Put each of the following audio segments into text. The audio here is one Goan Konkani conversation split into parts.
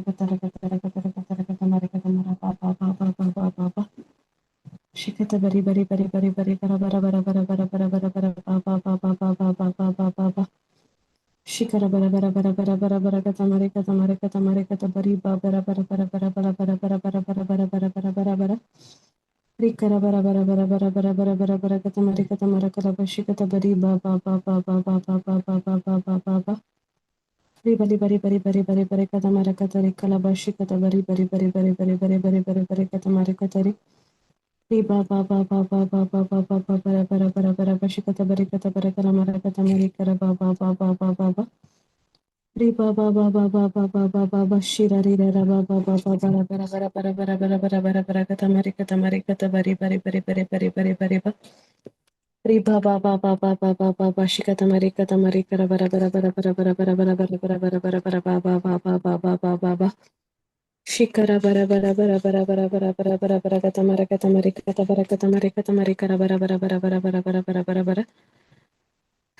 kata kata kata kata mara kata mara ba ba ba ba ba ba ba ba. Shikata bari bari bari bari bari bara bara bara bara bara bara bara bara ba ba ba ba ba ba ba ba ba ba ba. Shikara bara bara bara bara bara bara kata mare kata mare kata mare kata bari ba bara bara bara bara bara bara bara bara bara bara bara bara bara bara. Rikara bara bara bara bara bara bara bara bara kata mare kata mara kala ba shikata bari ba ba ba ba ba ba ba ba ba ba ba ba ba ba. Ri bari bari bari bari bari bari kata mara kata ri kala ba shikata bari bari bari bari bari bari bari bari bari kata mare kata ri. Ri ba ba ba ba ba ba ba ba ba ba bara bara bara bara ba shikata bari kata bara kala mara kata mari kara ba ba ba ba ba ba ba. Ri ba ba ba ba ba ba ba ba ba ba shira ri ra ra ba ba ba ba bara bara bara bara bara bara bara bara bara kata mari kata mari kata bari bari bari bari bari bari bari ba. Ri ba ba ba ba ba ba ba ba ba shikata mari kata mari kara bara bara bara bara bara bara bara bara bara bara bara bara ba ba ba ba ba ba ba ba ba. Shikara bara bara bara bara bara bara bara bara bara kata mara kata mari kata bara kata mari kata mari kara bara bara bara bara bara bara bara bara bara.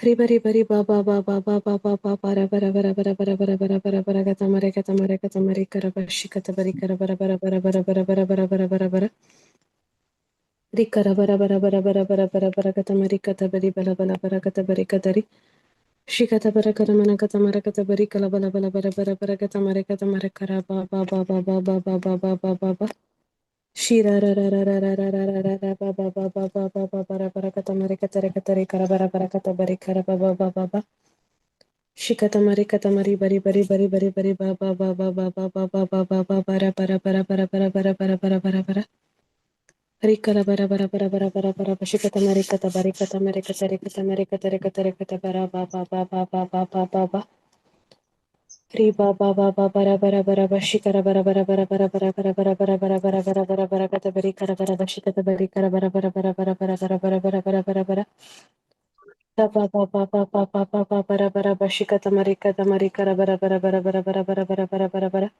Ri bari bari ba ba ba ba ba ba ba ba bara bara bara bara bara bara bara bara bara kata mare kata mare kata mare kara ba shikata bari kara bara bara bara bara bara bara bara bara bara bara. Ri kara bara bara bara bara bara bara bara kata mari kata bari bala bala bara kata bari kata ri. Shikata bara kara mana kata mara kata bari kala bala bala bara bara bara kata mare kata mare kara ba ba ba ba ba ba ba ba ba ba ba ba. Shira ra ra ra ra ra ra ra ra ra ra ba ba ba ba ba ba ba bara bara kata mare kata re kata re kara bara bara kata bari kara ba ba ba ba ba. Shikatamari katamari bari bari bari bari bari ba ba ba ba ba ba ba ba ba ba ba bara bara bara bara bara bara bara bara bara bara. Rikara bara bara bara bara bara bara ba shikatamari katabari katamari katari katamari katari katari katabara ba ba ba ba ba ba ba ba ba. Ri ba ba ba ba bara bara bara ba shikara bara bara bara bara bara bara bara bara bara bara bara bara bara katabari kara bara ba shikatabari kara bara bara bara bara bara bara bara bara bara bara bara. Ba ba ba ba ba ba ba ba ba bara bara ba shikatamari katamari kara bara bara bara bara bara bara bara bara bara bara.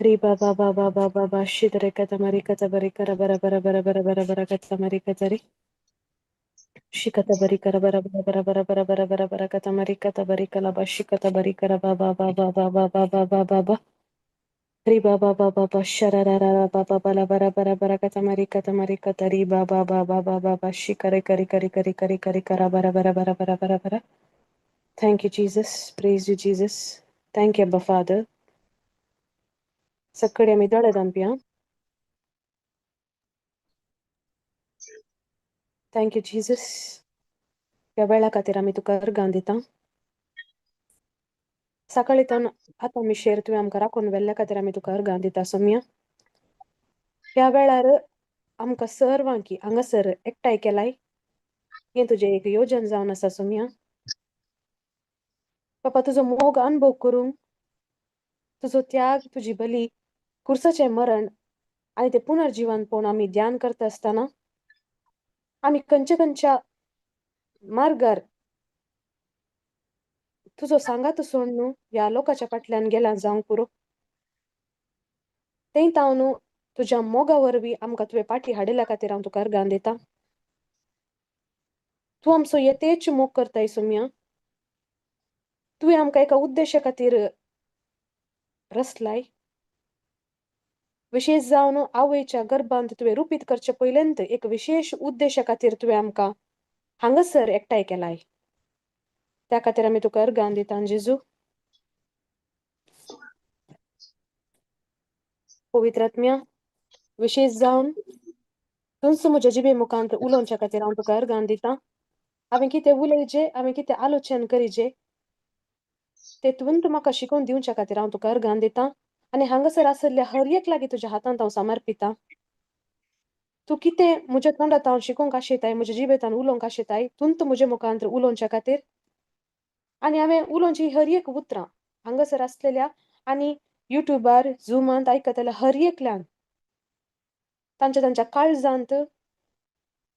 Ri ba ba ba ba ba ba ba shidare katamari katabari kara bara bara bara bara bara bara katamari katari. Shikatabari kara bara bara bara bara bara bara bara bara katamari katabari kala ba shikatabari kara ba ba ba ba ba ba ba ba ba ba ba. Ri ba ba ba ba ba shararara ba ba ba la bara bara bara katamari katamari katari ba ba ba ba ba ba ba shikare kari kari kari kari kari kara bara bara bara bara bara bara. Thank you, Jesus. Praise you, Jesus. Thank you, Abba Father. सकाळी आमी दोळे धांपया. Thank you Jesus. ह्या वेळा खातीर आमी तुका अर्गां दिता. सकाळी तावन आतां आमी शेर तुवें आमकां राखून व्हेल्ल्या खातीर आमी तुका अर्गां दिता सोम्या. ह्या वेळार आमकां सर्वांकी हांगासर एकठांय केलाय हें तुजें एक योजन जावन आसा सोम्या. बापा तुजो मोग अनुभव करूंक, तुजो त्याग, तुजी बली, खुर्साचें मरण आनी तें पुनर्जिवन पळोवन आमी ध्यान करता आसतना आमी खंयच्या खंयच्या मार्गार तुजो सांगात सोड न्हू ह्या लोकाच्या फाटल्यान गेला जावंक पुरो. थंय तावन न्हू तुज्या मोगा वरवीं आमकां तुवें फाटीं हाडिल्ल्या खातीर हांव तुका अर्गां दिता. तूं आमचो यथेच मोग करताय सोम्या. तुवें आमकां एका उद्देशा खातीर रचलाय. विशेश जावन आवयच्या गर्भांत तुवें रुपीत करचे पयल्यांत एक विशेश उद्देशा खातीर तुवें आमकां हांगासर एकठांय केलाय. त्या खातीर आमी तुका अर्गां दिता जेजू. पवित्र आत्म्या, विशेश जावन तूंच म्हज्या जिबे मुखांत उलोवच्या खातीर हांव तुका अर्गां दिता. हांवें कितें उलयचें, हांवें कितें आलोचन करीचें तें तुवें म्हाका शिकोवन दिवच्या खातीर हांव तुका अर्गां दिता. आनी हांगासर आशिल्ल्या हर एक लागीं तुज्या हातांत हांव समर्पिता. तूं कितें म्हज्या तोंडांत हांव शिकोवंक आशेताय, म्हज्या जिबेंत उलोवंक आशेताय, तूंच म्हज्या मुखांत उलोवच्या खातीर. आनी हांवें उलोवची हर एक उतरां हांगासर आसलेल्या आनी युट्यूबार झुमांत आयकतल्या हर एकल्यान तांच्या तांच्या काळजांत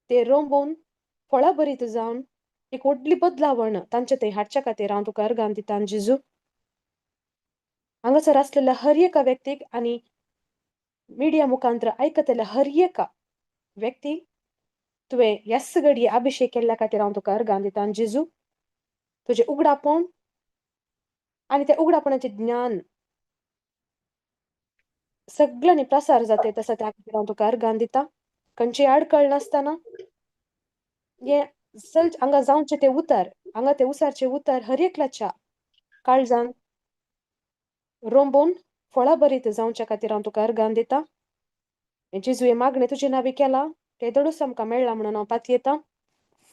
ते रोंबोवन फळां भरीत जावन एक व्हडली बदलावण तांचे थंय हाडच्या खातीर हांव तुका अर्गां दिता जेजू. हांगासर आसलेल्या हर एका व्यक्तीक आनी मिडिया मुखांतर आयकतल्या हर एका व्यक्तीक तुवें ह्याच घडये अभिशेक केल्ल्या खातीर हांव तुका अर्गां दिता जेजू. तुजें उगडापण आनी त्या उगडापणाचें ज्ञान सगळ्यांनी प्रसार जाता तसो त्या खातीर हांव तुका अर्गान दिता. खंयची आडखळ नासतना हें चल हांगा जावचें तें उतर, हांगा तें उसारचें उतर हर एकल्याच्या काळजान रोंबून फळां बरीत जावच्या खातीर हांव तुका अर्गान दिता. जेजू हें मागणें तुजे नांवी केलां तें दडूच आमकां मेळ्ळां म्हणून हांव पातयेतां.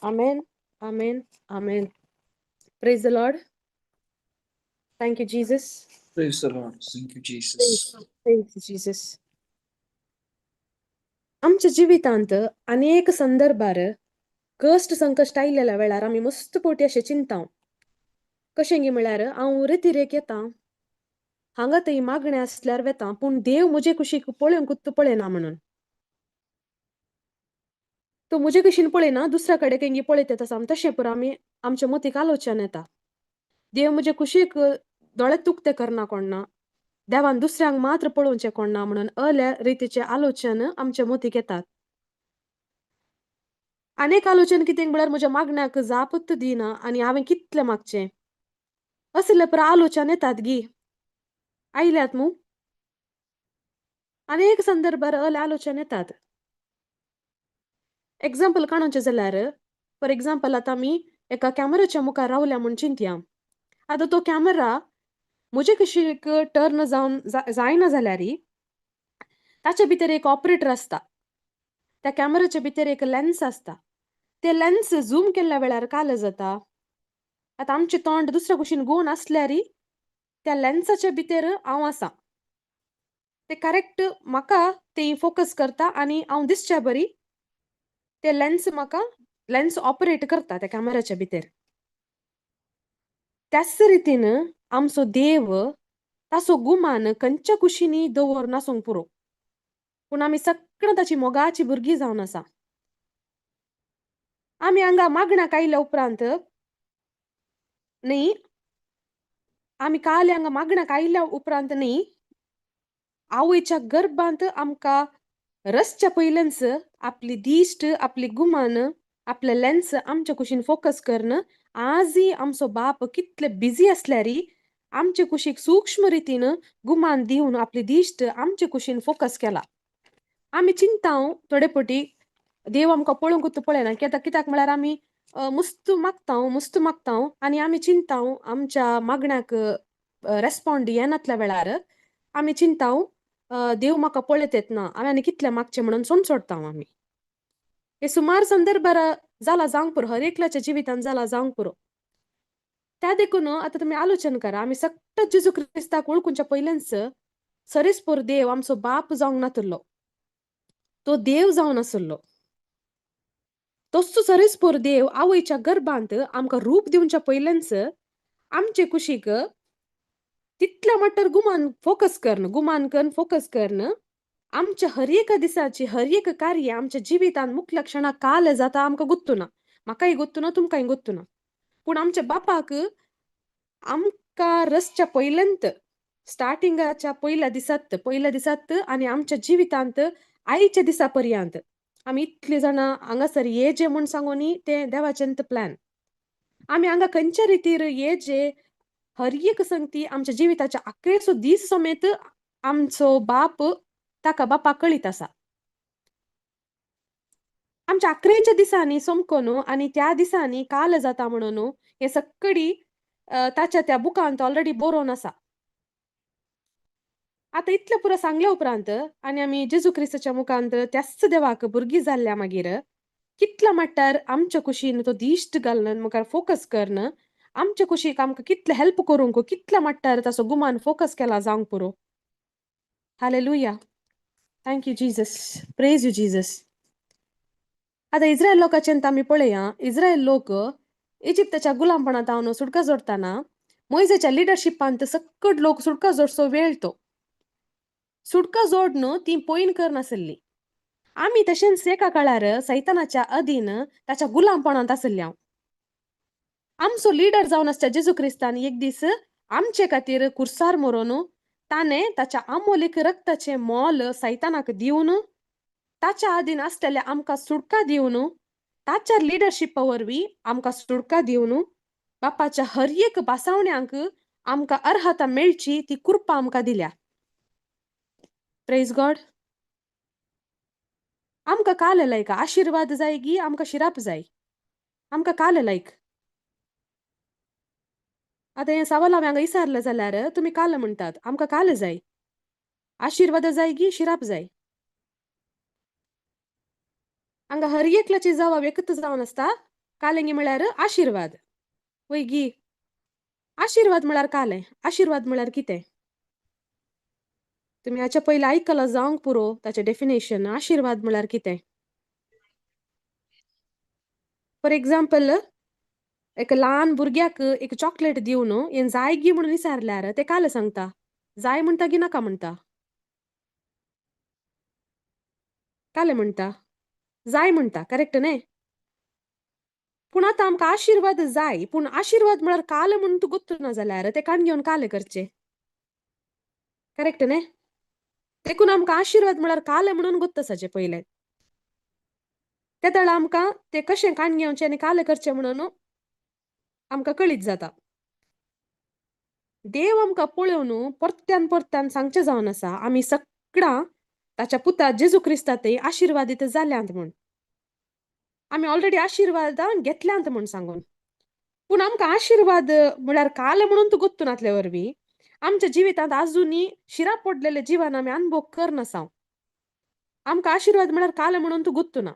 आमेन, आमेन, आमेन. Praise the Lord. Thank you Jesus. Praise the Lord. Thank you, Jesus. Praise Jesus. आमच्या जिवितांत अनेक संदर्भार कश्ट संकश्ट आयलेल्या वेळार आमी मस्त पोटी अशें चिंता. कशें गी म्हळ्यार हांव रेतिरेक येता, हांगा थंय मागणें आसल्यार वेता, पूण देव म्हजे कुशीक पळोवंकूच पळयना म्हणून. तो म्हजे कुशीन पळयना, दुसऱ्या कडेन खंय पळयता तसो आमी तशें पुरो आमी आमच्या मतीक आलोचन येता. देव म्हजे कुशीक दोळे तुकते करना कोण ना, देवान दुसऱ्यांक मात्र पळोवचें कोण ना म्हणून अल्या रितीचे आलोचन आमच्या मतीक येतात. अनेक आलोचन कितें म्हळ्यार म्हज्या मागण्याक जापच दिना आनी हांवें कितलें मागचें असले पुरो आलोचन येतात गी. आयल्यात मू? अनेक संदर्भार अले आलोचन येतात. एग्जाम्पल काडूचें जाल्यार, फॉर एग्जाम्पल, आतां आमी एका कॅमेराच्या मुखार रावल्या म्हूण चिंतया. आतां तो कॅमेरा म्हजे कुशीक टर्न जावन जायना जाल्यार ताचे भितर एक ऑपरेटर आसता. त्या कॅमेराच्या भितर एक लेन्स आसता. ते लेन्स झूम केल्ल्या वेळार काल जाता. आतां आमचें तोंड दुसऱ्या कुशीन गोवन आसल्यार त्या लेन्साच्या भितर हांव आसा, ते करेक्ट म्हाका ते फोकस करता आनी हांव दिसच्या बरी ते लेन्स म्हाका लेन्स ऑपरेट करता त्या कॅमेराच्या भितर. त्याच रितीन आमचो देव ताचो गुमान खंयच्या कुशींनी दवर नासूंक पुरो, पूण आमी सगळीं ताची मोगाची भुरगीं जावन आसा. आमी हांगा मागण्याक आयल्या उपरांत न्ही, आमी काल हांगा मागण्याक आयल्या उपरांत न्ही, आवयच्या गर्भांत आमकां रसच्या पयलेंच आपली दिश्ट, आपली गुमान, आपले लेन्स आमच्या कुशीन फोकस करन आजय आमचो बाप कितले बिजी आसल्यारी आमचे कुशीक सूक्ष्म रितीन गुमान दिवन आपली दिश्ट आमचे कुशीन फोकस केला. आमी चिंता थोडे पटी देव आमकां पळोवंकूच पळयना कित्याक, कित्याक म्हळ्यार आमी मुस्त मागता, मुस्त मागता आनी आमी चिंता आमच्या मागण्याक रेस्पोंड येनातल्या वेळार आमी चिंता देव म्हाका पळयत येतना, हांवें आनी कितलें मागचें म्हणून सोड सोडता आमी. हे सुमार संदर्भार जाला जावंक पुरो, हर एकल्याच्या जिवितान जाला जावंक पुरो. त्या देखून आतां तुमी आलोचन करा, आमी सगळ्या जेजू क्रिस्ताक वळखुच्या पयलेंच सरेस्पोर देव आमचो बाप जावंक नातुल्लो, तो देव जावन आसलो. तोच सरेस्पोर देव आवयच्या गर्भांत आमकां रूप दिवच्या पयलेंच आमचे कुशीक तितल्या मट्टर गुमान फोकस करन, गुमान करन फोकस करन आमच्या हर एका दिसाची हर एक कार्य आमच्या जिवितांत मुख्य क्षणाक काल जाता आमकां गुत्तुना. म्हाकाय गुत्तुना, तुमकांय गुत्तुना. पूण आमच्या बापाक आमकां रसच्या पयल्यांत स्टार्टिंगाच्या पयल्या दिसात, पयल्या दिसात आनी आमच्या जिवितांत आयच्या दिसा पर्यंत आमी इतले जाणां हांगासर येजे म्हूण सांगूनी तें देवाचें प्लॅन. आमी हांगा खंयच्या रितीर येजे हर एक संगती आमच्या जिविताच्या आखरेचो दीस समेत आमचो बाप ताका बापाक कळीत आसा. आमच्या आखरेच्या दिसांनी सोमको न्हू आनी त्या दिसांनी काल जाता म्हणून हे सक्कडी ताच्या त्या बुकांत ऑलरेडी बरोवन आसा. आतां इतलें पुरो सांगल्या उपरांत आनी आमी जेजू क्रिस्ताच्या मुखांत त्याच देवाक भुरगीं जाल्ल्या मागीर कितल्या मट्टार आमच्या कुशीन तो दिश्ट घालून मुखार फोकस करन आमच्या कुशीक आमकां कितलें हेल्प करूंक कितल्या मट्टार ताचो गुमान फोकस केला जावंक पुरो. Hallelujah. Thank you Jesus. Praise you Jesus. आतां इस्रायल लोकांचें आमी पळया. इस्रायल लोक इजिप्ताच्या गुलामपणांत हांव सुटका जोडटाना मोयजेच्या लिडरशिपांत सक्कड लोक सुटका जोडचो वेळ तो सुटका जोडन ती पयन करनासली. आमी तशेंच एका काळार सैतानाच्या अधीन ताच्या गुलामपणांत आसले. हांव आमचो लिडर जावन आसच्या जेजू क्रिस्तान एक दीस आमचे खातीर कुर्सार मरोन ताणें ताच्या आमोलीक रक्ताचें मोल सैतानाक दिवन ताच्या आदीन आसलेल्या आमकां सुटका दिवन ताच्या लिडरशिपा वरवीं आमकां सुटका दिवन बापाच्या हर एक बासावण्यांक आमकां अर्हता मेळची ती कृपा आमकां दिल्या. प्रेज गॉड. आमकां काल लायक आशिर्वाद जाय गी आमकां शिराप जाय? आमकां काल लायक? आतां हें सवाल हांवें हांगा विचारलें जाल्यार तुमी काल म्हणटात. आमकां काल जाय? आशिर्वाद जाय गी शिराप जाय? हांगा हर एकल्याची जबाब एकच जावन आसता, कालेंगी म्हळ्यार आशिर्वाद. वय गी? आशिर्वाद म्हळ्यार कालें? आशिर्वाद म्हळ्यार कितें? तुमी हाच्या पयलीं आयकलां जावंक पुरो ताचें डेफिनेशन. आशिर्वाद म्हळ्यार कितें? फॉर एग्जाम्पल, एका ल्हान भुरग्याक एक चॉकलेट दिवन हें जाय गी म्हणून विचारल्यार ते काल सांगता? जाय म्हणटा की नाका म्हणटा? कालें म्हणटा? जाय म्हणटा, करेक्ट न्ही? पूण आतां आमकां आशिर्वाद जाय, पूण आशिर्वाद म्हळ्यार काल म्हूण तूं गोत्तू ना जाल्यार ते काण घेवन कालें करचें? करेक्ट न्ही? देखून आमकां आशिर्वाद म्हळ्यार कालें म्हणून गोत्त आसाचें पयलें. ते तळा आमकां ते कशें काण घेवचें आनी कालें करचें म्हणून आमकां कळीत जाता. देव आमकां पळोवन परत्यान परत्यान सांगचें जावन आसा, आमी सगळां ताच्या पुता जेजू क्रिस्ता थंय आशिर्वादीत जाल्यांत म्हूण, आमी ऑलरेडी आशिर्वादां घेतल्यांत म्हूण सांगून. पूण आमकां आशिर्वाद म्हळ्यार काल म्हणून तूं गोत्तू नातले वरवीं आमच्या जिवितांत आजुनी शिरा पडलेले जिवन आमी अनुभव करनासाव. आमकां आशिर्वाद म्हळ्यार काल म्हणून तूं गोत्तू ना.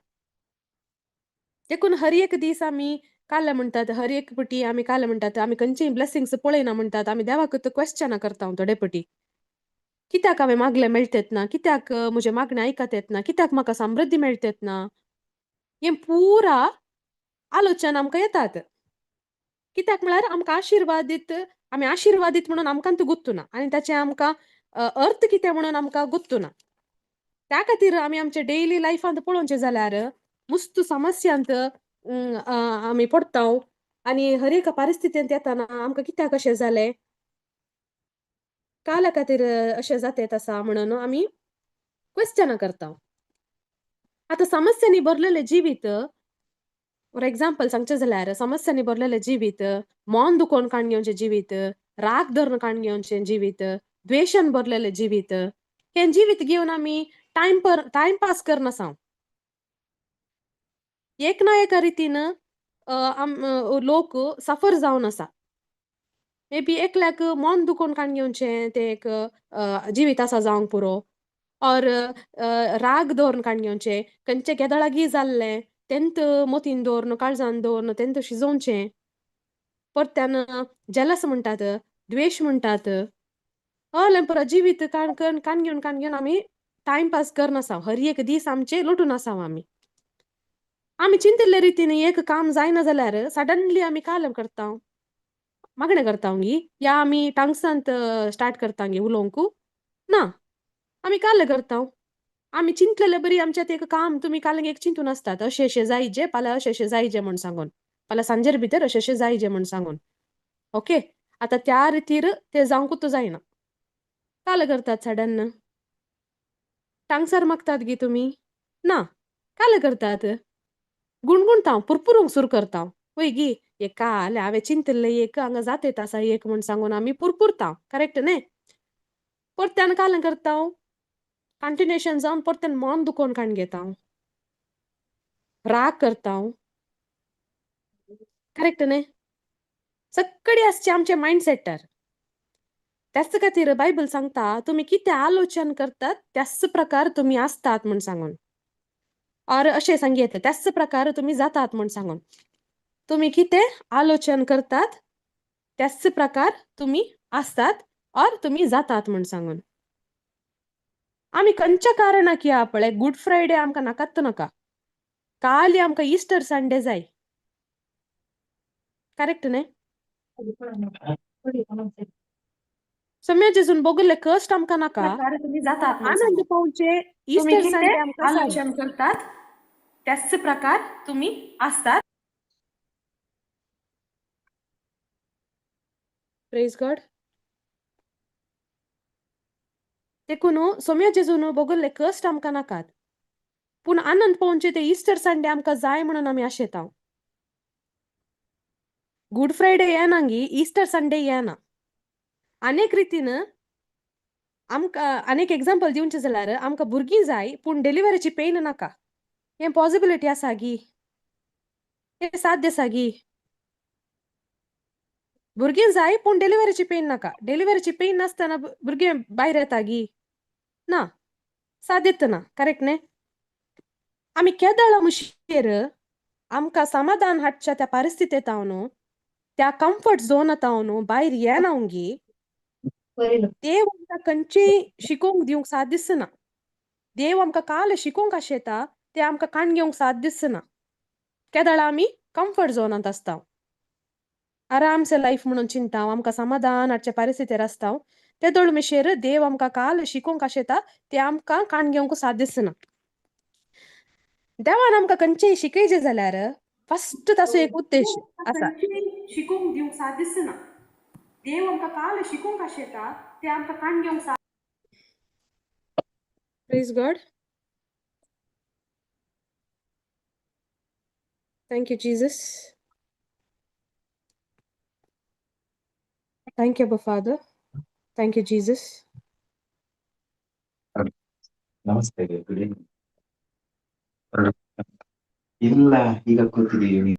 देखून हर एक दीस आमी काल म्हणटात, हर एक पटी आमी काल म्हणटात, आमी खंयचीय ब्लेसिंग्स पळयना म्हणटात, आमी देवाक क्वेश्चनां करता थोडे पटी, कित्याक हांवें मागलें मेळटेत ना? कित्याक म्हजें मागणें आयकत येत ना? कित्याक म्हाका समृद्धी मेळटेत ना? हें पुरा आलोचन आमकां येतात. कित्याक म्हळ्यार आमकां आशिर्वादीत, आमी आशिर्वादीत म्हणून आमकां तो गुत्तू ना आनी ताचें आमकां अर्थ कितें म्हणून आमकां गुत्तू ना. त्या खातीर आमी आमच्या डेली लायफांत पळोवचें जाल्यार मुस्त समस्यांत आमी पडटा आनी हर एका परिस्थितींत येताना आमकां कित्याक अशें जालें, काल्या खातीर अशें जातेत आसा म्हणून आमी क्वेश्चनां करता. आतां समस्यांनी भरलेलें जिवीत, फॉर एग्जाम्पल सांगचें जाल्यार, समस्यांनी भरलेलें जिवीत, मन दुखोवन काण घेवचें जिवीत, राग धरून काण घेवचें जिवीत, द्वेशान भरलेलें जिवीत, हें जिवीत घेवन आमी टायम पास करनासाव. एक ना एका रितीन लोक सफर जावन आसा. मे बी एकल्याक मन दुखोवन काण घेवचें तें एक जिवीत आसा जावंक पुरो, ऑर राग दवरून काण घेवचें, खंयचे गेदळागी जाल्लें तेंत मोतीन दवरून, काळजान दवरून तेंत शिजोवचें. परत्यान जेलस म्हणटात, द्वेश म्हणटात, हय पुरो जिवीत काण काण घेवन काण घेवन आमी टायम पास करनासाव. हर एक दीस आमचे लुटून आसाव आमी. आमी चिंतिल्ले रितीन एक काम जायना जाल्यार सडनली आमी काल करता? मागणें करता गी या आमी टांगसांत स्टार्ट करता गी उलोवंक ना? आमी काल करता? आमी चिंतलेले बरी आमच्यात एक काम, तुमी काल एक चिंतून आसतात, अशें अशें जायजे फाल्यां, अशें अशें जायजे म्हूण सांगून, फाल्यां सांजेर भितर अशें अशें जायजे म्हूण सांगून. ओके, आतां त्या रितीर तें जावंकूच जायना. काल करतात? सडन टांगसार मागतात गी तुमी? ना. काल करतात? गुणगुणता, पुरपुरूंक सुरू करता, वय गी? एक काल हांवें चिंतिल्लें एक हांगा जातेत आसा एक म्हूण सांगून आमी पुरपुरता, करेक्ट न्ही? परत्यान काल करता? कंटिन्युएशन जावन परत्यान मन दुखोवन काण घेता, राग करता, करेक्ट न्ही? सगळी आसचे आमचे मायंड सेटार. त्याच खातीर बायबल सांगता, तुमी कितें आलोचन करतात त्याच प्रकार तुमी आसतात म्हूण सांगून, ऑर अशें सांगी येता, त्याच प्रकार तुमी जातात म्हूण सांगून. तुमी कितें आलोचन करतात त्याच प्रकार तुमी आसतात ऑर तुमी जातात म्हूण सांगून. आमी खंयच्या कारणाक या पळय, गुड फ्रायडे आमकां नाकात नाका, काली आमकां इस्टर संडे जाय, करेक्ट न्ही? सम्या जेजून बोगल्ले कश्ट आमकां नाका, तुम्ही जातात म्हूण आनंद सांगून. पावचे तुम्ही इस्टर कितें संडे आमकां जाय. आलोचन करतात त्याच प्रकार तुम्ही आसतात. प्रेज गॉड. देखून सोम्या जेजून बोगल्ले कश्ट आमकां नाकात, पूण आनंद पावचे ते इस्टर संडे आमकां जाय म्हणून आमी आशेता. गुड फ्रायडे येना गी, इस्टर संडे येना. अनेक रितीन आमकां आनीक एग्जाम्पल दिवचें जाल्यार आमकां भुरगीं जाय पूण डिलिव्हरीची पेन नाका. हें पॉसिबिलिटी आसा गी? हें साध्य आसा गी? भुरगीं जाय पूण डिलिव्हरीची पेन नाका. डिलिव्हरीची पेन नासतना भुरगें भायर येता गी? ना, साध्यत ना, करेक्ट न्ही? आमी केदळा मुशीर आमकां समाधान हाडच्या त्या परिस्थितींत न्हू, त्या कम्फर्ट झोनांत न्हू भायर येना गी, देव आमकां खंयचेय शिकोवंक दिवंक साथ दिसना. देव आमकां काल शिकोवंक आशेता ते आमकां काण घेवंक साथ दिसना. केदळा आमी कम्फर्ट झोनांत आसता, आरामसे लायफ म्हणून चिंता, आमकां समाधान हाडच्या परिस्थितीर आसता, ते दोळ मिशेर देव आमकां काल शिकोवंक आशेता ते आमकां काण घेवंक साथ दिसना. देवान आमकां खंयचेय शिकयचें जाल्यार फस्ट ताचो एक उद्देश आसा. शिकोवंक दिवंक साथ दिसना. देव आमकां काल शिकोवंक आशेता ते आमकां काण घेवंक साथ. Praise God. Thank you, Jesus. Thank you, Abba Father. Thank you, Jesus. ನಮಸ್ತೆ, ಗುಡ್ ಈವ್ನಿಂಗ್. ಇಲ್ಲ, ಈಗ ಕೂತಿದ್ದೀವಿ.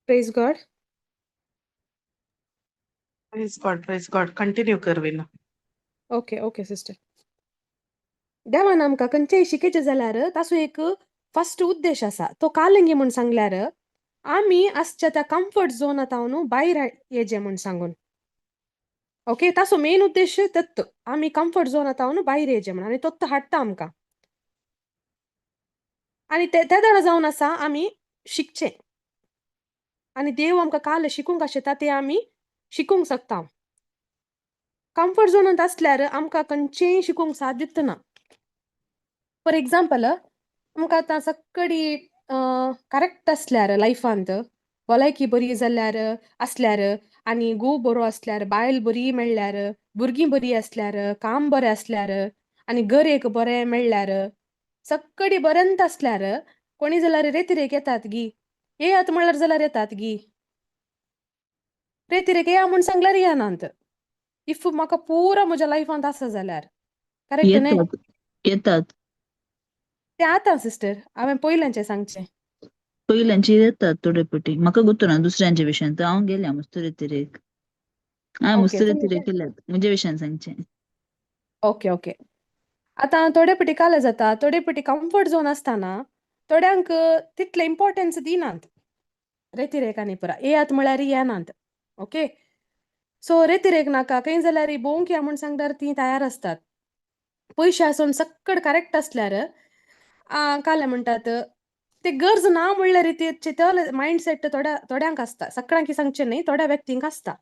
Praise God. Praise God, praise God. Continue, Karvina. Okay okay sister. देवान आमकां खंयचेय शिकयचें जाल्यार ताचो एक फस्ट उद्देश आसा. तो कालंगी म्हूण सांगल्यार आमी आसच्या त्या कम्फर्ट झोनांत न्हू भायर येजे म्हूण सांगून. ओके, ताचो मेन उद्देश तत्त, आमी कम्फर्ट झोनांत न्हू भायर येजे म्हूण, आनी तोत्त हाडटा आमकां. आनी ते तेदळा जावन आसा आमी शिकचें, आनी देव आमकां काल शिकूंक आशेता ते आमी शिकूंक शकता. कम्फर्ट झोनांत आसल्यार आमकां खंयचेय शिकूंक साथ दितना. फॉर एग्जाम्पल, आमकां आतां सक्कडी करेक्ट आसल्यार, लायफांत भलायकी बरी जाल्यार आसल्यार, आनी घोव बरो आसल्यार, बायल बरी मेळ्ळ्यार, भुरगीं बरी आसल्यार, काम बरें आसल्यार, आनी घर एक बरें मेळ्ळ्यार, सक्कडी बरेंत आसल्यार, कोणी जाल्यार रेतिरेक येतात गी? येयात म्हणल्यार जाल्यार येतात गी? रेतिरेक येया म्हूण सांगल्यार येनात. If म्हाका पुरा म्हज्या लायफांत आसा जाल्यार, करेक्ट न्ही? येतात, येतात. ते आतां सिस्टर, हांवें पयल्यांचें सांगचें. पयल्यांची येतात थोडे पटी. म्हाका गोत्तू ना दुसऱ्यांच्या विशयान, तर हांव गेल्या मस्त रेतिरेक. हांवें मस्त तुमी रेतिरेक केल्यात. म्हज्या विशयान सांगचें. ओके ओके आतां थोडे पटी काले जाता, थोडे पटी कम्फर्ट झोन आसतना थोड्यांक तितलें इम्पॉर्टन्स दिनात रेतिरेकांनी पुरा. येयात म्हळ्यार येनात. ओके, सो रेतिरेक नाका, खंय जाल्यार भोंवंक या म्हूण सांगल्यार तीं तयार आसतात. पयशे आसून सक्कड करेक्ट आसल्यार काले म्हणटात ते गरज ना म्हणल्यार रितीचे तो मायंड सेट थोड्या थोड्यांक आसता. सगळ्यांक सांगचें न्ही, थोड्या व्यक्तींक आसता.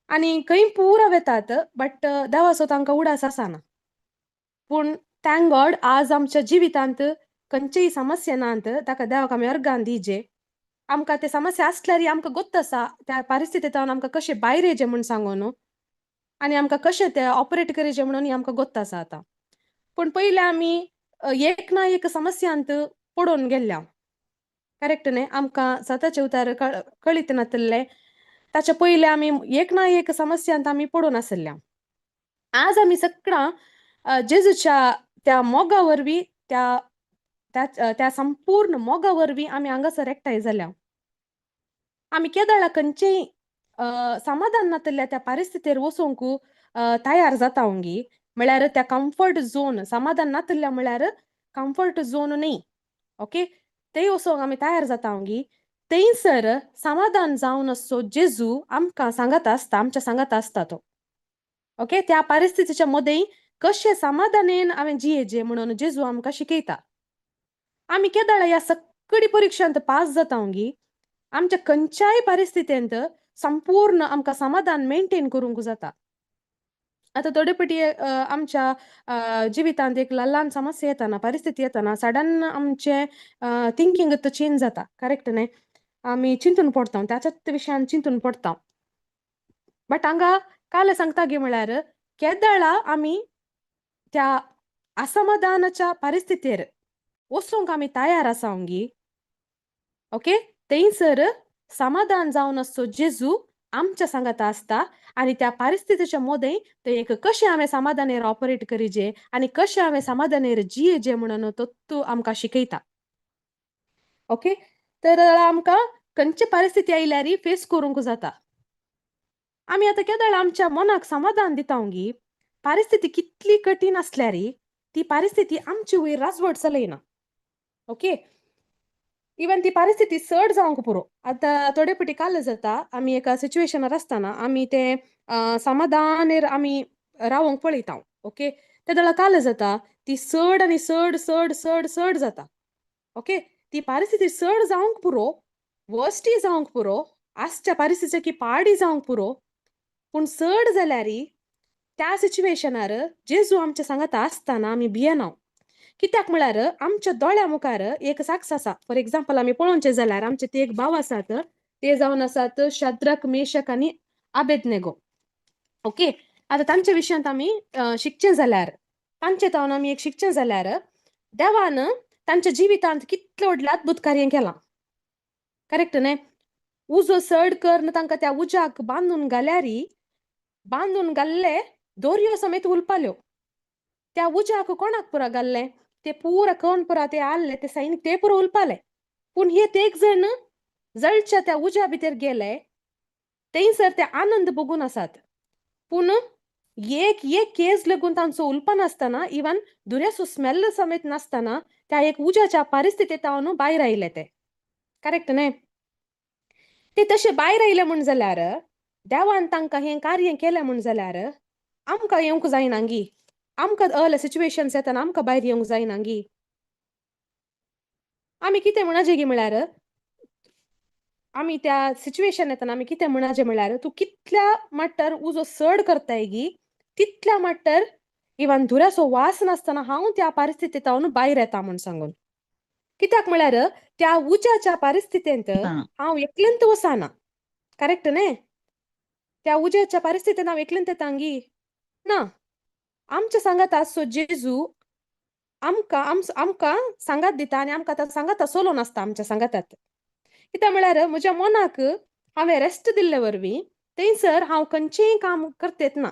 आनी खंय पुरा वेतात, बट देवाचो तांकां उडास आसना. पूण thank God, आज आमच्या जिवितांत खंयचीय समस्या नात. ताका देवाक आमी अर्गान दिजे. आमकां ते समस्या आसल्यार आमकां गोत्त आसा त्या परिस्थितींत आमकां कशें भायर येचें म्हूण सांगून, आनी आमकां कशें ते ऑपरेट करचें म्हणून आमकां गोत्त आसा आतां. पूण पयलीं आमी एक ना एक समस्यांत पडून गेल्ल्या, करेक्ट न्ही? आमकां सताचे उतार कळीत नातिल्लें. ताच्या पयलीं आमी एक ना एक समस्यांत आमी पडून आशिल्ल्या. आज आमी सगळां जेजूच्या त्या मोगा वरवीं, त्या त्या त्या संपूर्ण मोगा वरवीं आमी हांगासर एकठांय जाल्या. आमी केदळा खंयचेय समाधान नातिल्ल्या त्या परिस्थितीर वचूंक तयार जाता गी, म्हळ्यार त्या कम्फर्ट झोन, समाधान नातिल्ल्या म्हळ्यार कम्फर्ट झोन न्ही, ओके, थंय वचोंक आमी तयार जाता गी, थंयसर समाधान जावन आसचो जेजू आमकां सांगात आसता, आमच्या सांगात आसता तो. ओके, त्या परिस्थितीच्या मदें कशें समाधानेन हांवें जियेचें म्हणून जेजू आमकां शिकयता. आमी केदळा ह्या सक्कडी परिक्षांत पास जाता गी, आमच्या खंयच्याय परिस्थितींत संपूर्ण आमकां समाधान मेंटेन करूंक जाता. आतां थोडे पटी आमच्या जिवितांत एक ल्हान समस्या येताना, परिस्थिती येताना, सडन आमचें थिंकींग चेंज जाता, करेक्ट न्ही? आमी चिंतून पडटा, त्याच्याच विशयान चिंतून पडटा. बट हांगा काल सांगता गी म्हळ्यार केदळा आमी त्या असमाधानाच्या परिस्थितीर वचूंक आमी तयार आसा गी, ओके, थंयसर समाधान जावन आसचो जेजू आमच्या सांगाता आसता आनी त्या परिस्थितीच्या मोदें ते एक कशें हांवें समाधानेर ऑपरेट करीजे आनी कशें हांवें समाधानेर जियेजे म्हणून तो तूं आमकां शिकयता. ओके, तर आमकां खंयची परिस्थिती आयल्यार फेस करूंक जाता. आमी आतां केदळ आमच्या मनाक समाधान दिता गी, परिस्थिती कितली कठीण आसल्यार ती परिस्थिती आमचे वयर राजवट चलयना. ओके, इवन ती परिस्थिती चड जावंक पुरो. आतां थोडे फावटी काल जाता आमी एका सिच्युएशनार आसतना आमी ते समाधानेर आमी रावोंक पळयता. ओके, ते वेळार काल जाता ती चड आनी चड चड चड चड जाता. ओके, ती परिस्थिती चड जावंक पुरो, वर्स्टय जावंक पुरो, आसच्या परिस्थितीच्या की पाडी जावंक पुरो, पूण चड जाल्यार त्या सिच्युएशनार जेजू आमच्या सांगाता आसतना आमी भियेना. कित्याक म्हळ्यार आमच्या दोळ्या मुखार एक साक्ष आसा. फॉर एग्जाम्पल आमी पळोवचें जाल्यार आमचे ते एक भाव आसात, ते जावन आसात शद्रक, मेशक आनी आबेदनेगो. ओके, आतां तांच्या विशयांत आमी शिकचें जाल्यार, तांचे तावन आमी एक शिकचें जाल्यार देवान तांच्या जिवितांत कितलें व्हडलें अद्भुत कार्य केलां. करेक्ट न्हय? उजो चड करून तांकां त्या उज्याक बांदून घाल्यारी, बांदून घाल्ले दोरयो समेत उलपाल्यो. त्या उज्याक कोणाक पुरा घाल्ले, ते पुरा कोण पुरा ते आहले ते सैनीक ते पुरा उलपाले. पूण हे ते एक जण जळच्या त्या उज्या भितर गेले, थंयसर ते आनंद भोगून आसात. पूण एक एक केस लागून तांचो उलपा नासतना, इवन दुर्याचो स्मेल समेत नासतना त्या एक उज्याच्या परिस्थितींत भायर आयले ते. करेक्ट न्हय? ते तशे भायर आयले म्हूण जाल्यार देवान तांकां हें कार्य केलें म्हूण जाल्यार आमकां येवंक जायना गी? आमकां अहले सिच्युएशन्स येतना आमकां भायर येवंक जायना गी? आमी कितें म्हणाचें गी म्हळ्यार आमी त्या सिच्युएशन येतना आमी कितें म्हणाचें म्हळ्यार तूं कितल्या मट्टर उजो चड करताय गी तितल्या मट्टर इवन धुऱ्याचो वास नासतना हांव त्या परिस्थितींत भायर येता म्हूण सांगून. कित्याक म्हळ्यार त्या उज्याच्या परिस्थितींत हांव एकलेंत वचना. करेक्ट न्हय? त्या उज्याच्या परिस्थितींत हांव एकलेंत येता गी ना. आमच्या सांगात आसचो जेजू आमकां आमकां सांगात दिता आनी आमकां आतां सांगात सोलो नासता आमच्या सांगातात. कित्याक म्हळ्यार म्हज्या मनाक हांवें रेस्ट दिल्ले वरवीं थंयसर हांव खंयचेंय काम करतेत ना.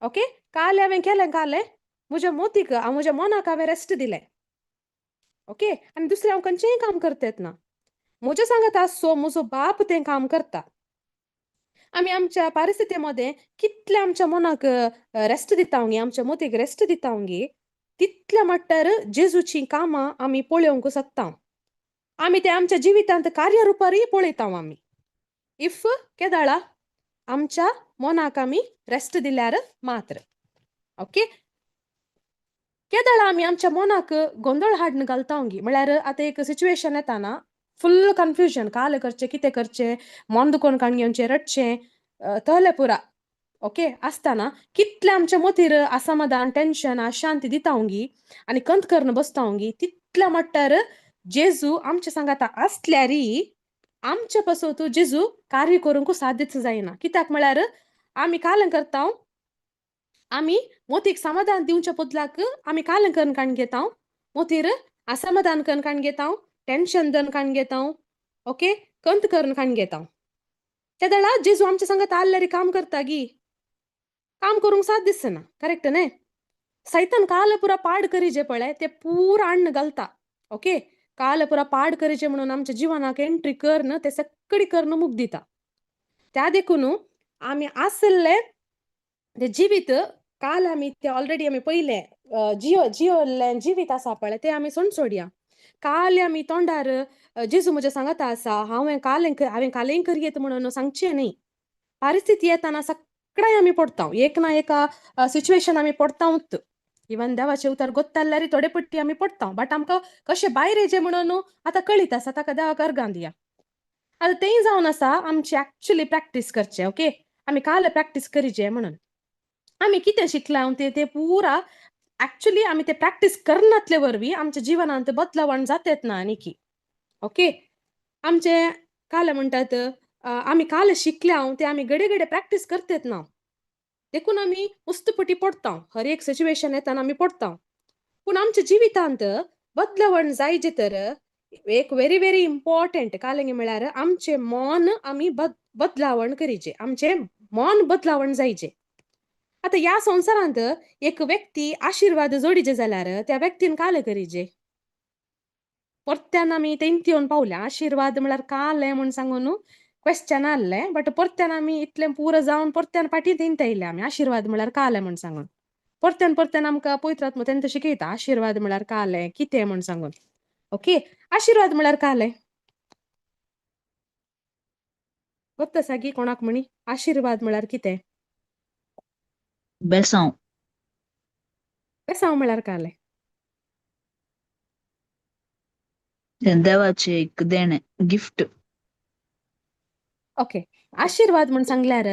ओके, काल हांवें केलें, कालें म्हज्या मोतीक म्हज्या मनाक हांवें रेस्ट दिलें. ओके, आनी दुसरें हांव खंयचेंय काम करतेत ना. म्हज्या सांगात आसचो म्हजो बाप तें काम करता. आमी आमच्या परिस्थिती मदें कितलें आमच्या मनाक रेस्ट दिता गी, आमच्या मोतीक रेस्ट दिता गी, तितल्या मट्टर जेजूचीं कामां आमी पळोवंक शकता. आमी ते आमच्या जिवितांत कार्यरुपारूय पळयता आमी. If केदाळा आमच्या मनाक आमी रेस्ट दिल्यार मात्र. ओके, केदाळा आमी आमच्या मनाक गोंदळ हाडून घालता गी, म्हळ्यार आतां एक सिच्युएशन येता ना, फुल्ल कन्फ्युजन, काल करचें कितें करचें, मन दुखोवन काण घेवचें, रडचें, तहलें पुरा. ओके, आसतना कितलें आमच्या मोतीर असमाधान, टेन्शन, अशांती दिता गी आनी कंत करून बसता गी, तितल्या मट्टर जेजू आमच्या सांगाता आसल्यारी आमच्या पासत जेजू कार्य करूंक साध्यच जायना. कित्याक म्हळ्यार आमी काल करता, आमी मोतीक समाधान दिवच्या बदलाक आमी काल करून काण घेता, मोतीर असमाधान करून काण घेता, टेन्शन दन काण घेता, ओके, कंत करून काण घेता. त्या वेळार जेजू आमच्या सांगात आहल्यार काम करता गी, काम करूंक साथ दिसना. करेक्ट न्हय? सैतान काल पुरा पाड करीजे पळय ते पुरा अन्न घालता. ओके, काल पुरा पाड करीचे म्हणून आमच्या जिवनाक एंट्री करन ते सगळी करून मुख दिता. त्या देखून आमी आसले ते जिवीत काल आमी ते ऑलरेडी आमी पयले जियो जियोल्लें जिवीत आसा पळय ते आमी सोडया. काल आमी तोंडार जेजू म्हज्या सांगाता आसा, हांवें काल हांवें कालें करयेत म्हणून सांगचें न्ही. परिस्थिती येताना सगळ्यां आमी पडता, एक ना एका सिच्युएशन आमी पडतावूच. इवन देवाचें उतर गोत्ताल्यार थोडे पट्टी आमी पडता, बट आमकां कशें भायर येचें म्हणून आतां कळीत आसा, ताका देवाक अर्गां दिया. आतां तेंय जावन आसा आमची एक्चुली प्रॅक्टीस करचें. ओके, आमी काल प्रॅक्टीस करीचे म्हणून आमी कितें शिकलां ते ते पुरा एक्चुली आमी ते प्रॅक्टीस करनातले वरवीं आमच्या जिवनांत बदलावण जातेत ना आनीकी. ओके, आमचे काल म्हणटात आमी काल शिकल्या ते आमी घडये घडये प्रॅक्टीस करतेत ना, देखून आमी उस्तपटी पडता, हर एक सिच्युएशन येताना आमी पडता. पूण आमच्या जिवितांत बदलावण जायजे तर एक व्हेरी व्हेरी इम्पॉर्टंट कालेंगे म्हळ्यार आमचें मन आमी बदलावण करीचे, आमचें मन बदलावण जायचे. आतां ह्या संवसारांत एक व्यक्ती आशिर्वाद जोडीचे जाल्यार त्या व्यक्तीन कालें करीचे? परत्यान आमी तेंत येवन पावल्या. आशिर्वाद म्हळ्यार कालें म्हूण सांगून क्वेश्चन आहलें, बट परत्यान आमी इतलें पुरो जावन परत्यान फाटीं तेंत येयले आमी. आशिर्वाद म्हळ्यार कालें म्हूण सांगून परत्यान परत्यान आमकां पवित्र आत्मो तेंत शिकयता आशिर्वाद म्हळ्यार कालें कितें म्हूण सांगून. ओके, आशिर्वाद म्हळ्यार कालें गोत्त आसा की कोणाक म्हणी आशिर्वाद म्हळ्यार कितें? बेसांव. बेसांव म्हळ्यार कालें? तें देवाचें एक देणें, गिफ्ट. ओके, आशिर्वाद म्हूण सांगल्यार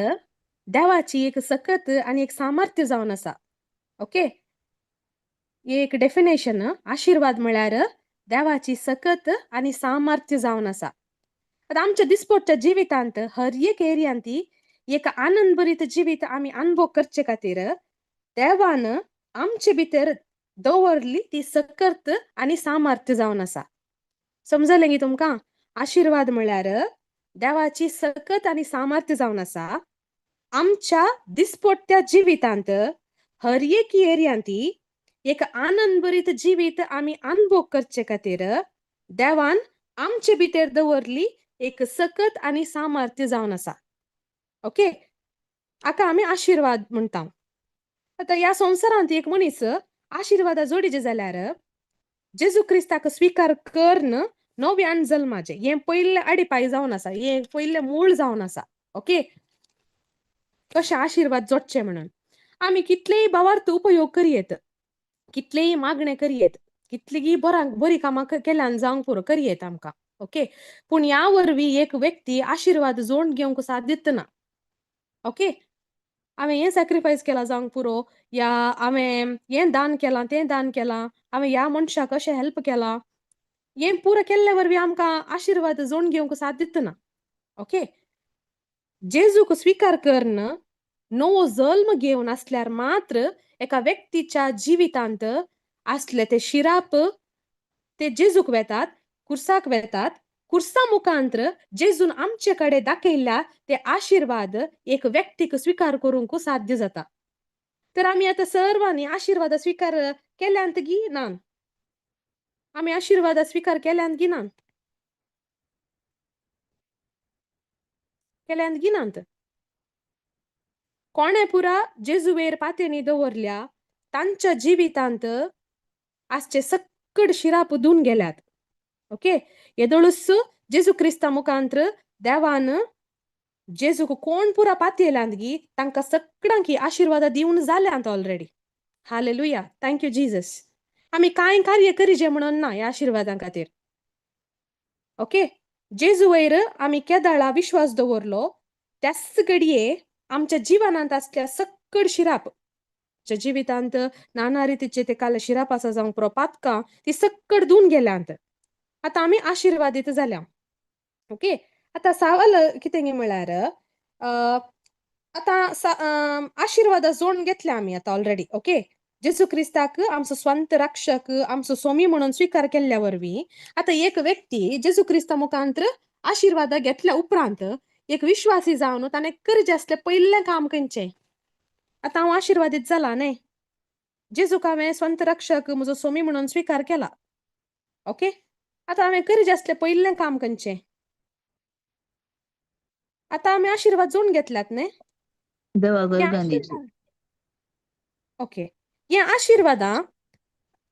देवाची एक सकत आनी एक सामर्थ्य जावन आसा. ओके, एक डेफिनेशन, आशिर्वाद म्हळ्यार देवाची सकत आनी सामर्थ्य जावन आसा. आतां आमच्या दिसपट्ट्या जिवितांत हर एक एरियांत एक आनंदभरीत जिवीत आमी अनुभव करचे खातीर देवान आमचे भितर दवरली ती सकत आनी सामर्थ्य जावन आसा. समजलें गी तुमकां? आशिर्वाद म्हळ्यार देवाची सकत आनी सामर्थ्य जावन आसा. आमच्या दिसपट्ट्या जिवितांत हर एक एरियांत एक आनंदभरीत जिवीत आमी अनुभव करचे खातीर देवान आमचे भितर दवरली एक सकत आनी सामर्थ्य जावन आसा. ओके, हाका आमी आशिर्वाद म्हणटा. आतां ह्या संवसारांत एक मनीस आशिर्वादा जोडीचे जाल्यार जेजू क्रिस्ताक स्विकार करन नव्यान जल्माचें हें पयलें अडिपाय जावन आसा, हें पयलें मूळ जावन आसा. ओके, कशें आशिर्वाद जोडचे म्हणून आमी कितलेय भावार्थ उपयोग करयेत, कितलेय मागणें करयेत, कितलीय बरीं कामां केल्यान जावंक पुरो करयेत आमकां. ओके, पूण ह्या वरवीं एक व्यक्ती आशिर्वाद जोड घेवंक साध्यत ना. ओके, हांवें हें सॅक्रिफायस केलां जावंक पुरो, या हांवें हें दान केलां तें दान केलां, हांवें ह्या मनशाक अशें हेल्प केलां, हें पुरो केल्ले वरवीं आमकां आशिर्वाद जोड घेवंक साध्यत ना. ओके, जेजूक स्विकार करन नवो जल्म घेवन आसल्यार मात्र एका व्यक्तीच्या जिवितांत आसले ते शिराप ते जेजूक वेतात, कुर्साक वेतात. कुर्सा मुखांत्र जेजून आमचे कडेन दाखयल्ल्या ते आशिर्वाद एक व्यक्तीक स्विकार करूंक साध्य जाता. तर आमी आतां सर्वांनी आशिर्वाद स्विकार केल्यांत गी ना? आमी आशिर्वाद स्विकार केल्यांत गी ना? केल्यांत गी नात? कोणें पुरा जेजुवेर पातयेणी दवरल्या तांच्या जिवितांत आसचे सक्कड शिराप धुवन गेल्यात. ओके, येदोळूच जेजू क्रिस्ता मुखांत्र देवान जेजूक कोण पुरा पातयेल्यांत गी तांकां सगळ्यांक आशिर्वादा दिवन जाल्यांत already. Hallelujah, thank you Jesus. आमी कांय कार्य करीजे म्हणून ना ह्या आशिर्वादां खातीर. ओके, जेजू वयर आमी केदाळा विश्वास दवरलो त्याच घडये आमच्या जिवनांत आसल्या सक्कड शिराप, आमच्या जिवितांत नाना रितीचे ते काल शिराप आसा जावंक पुरो पातकां ती सक्कड धुवन गेल्यांत. आतां आमी आशिर्वादीत जाल्या. ओके, आतां सवाल कितें गे म्हळ्यार आतां आशिर्वादा जोडून घेतल्या आमी आतां ऑलरेडी. ओके, जेजू क्रिस्ताक आमचो स्वंत रक्षक, आमचो स्वामी म्हणून स्विकार केल्ल्या वरवीं आतां एक व्यक्ती जेजू क्रिस्ता मुखांत्र आशिर्वादा घेतल्या उपरांत एक विश्वासी जावन ताणें करचें आसलें पयलें काम खंयचें? आतां हांव आशिर्वादीत जाला न्ही, जेजूक हांवें स्वंत रक्षक म्हजो स्वामी म्हणून स्विकार केला. ओके, आतां हांवें करचें आसलें पयलें काम खंयचें? आतां आमी आशिर्वाद जोडून घेतल्यात न्ही? देवा गरगां दिची. ओके, हे आशिर्वादां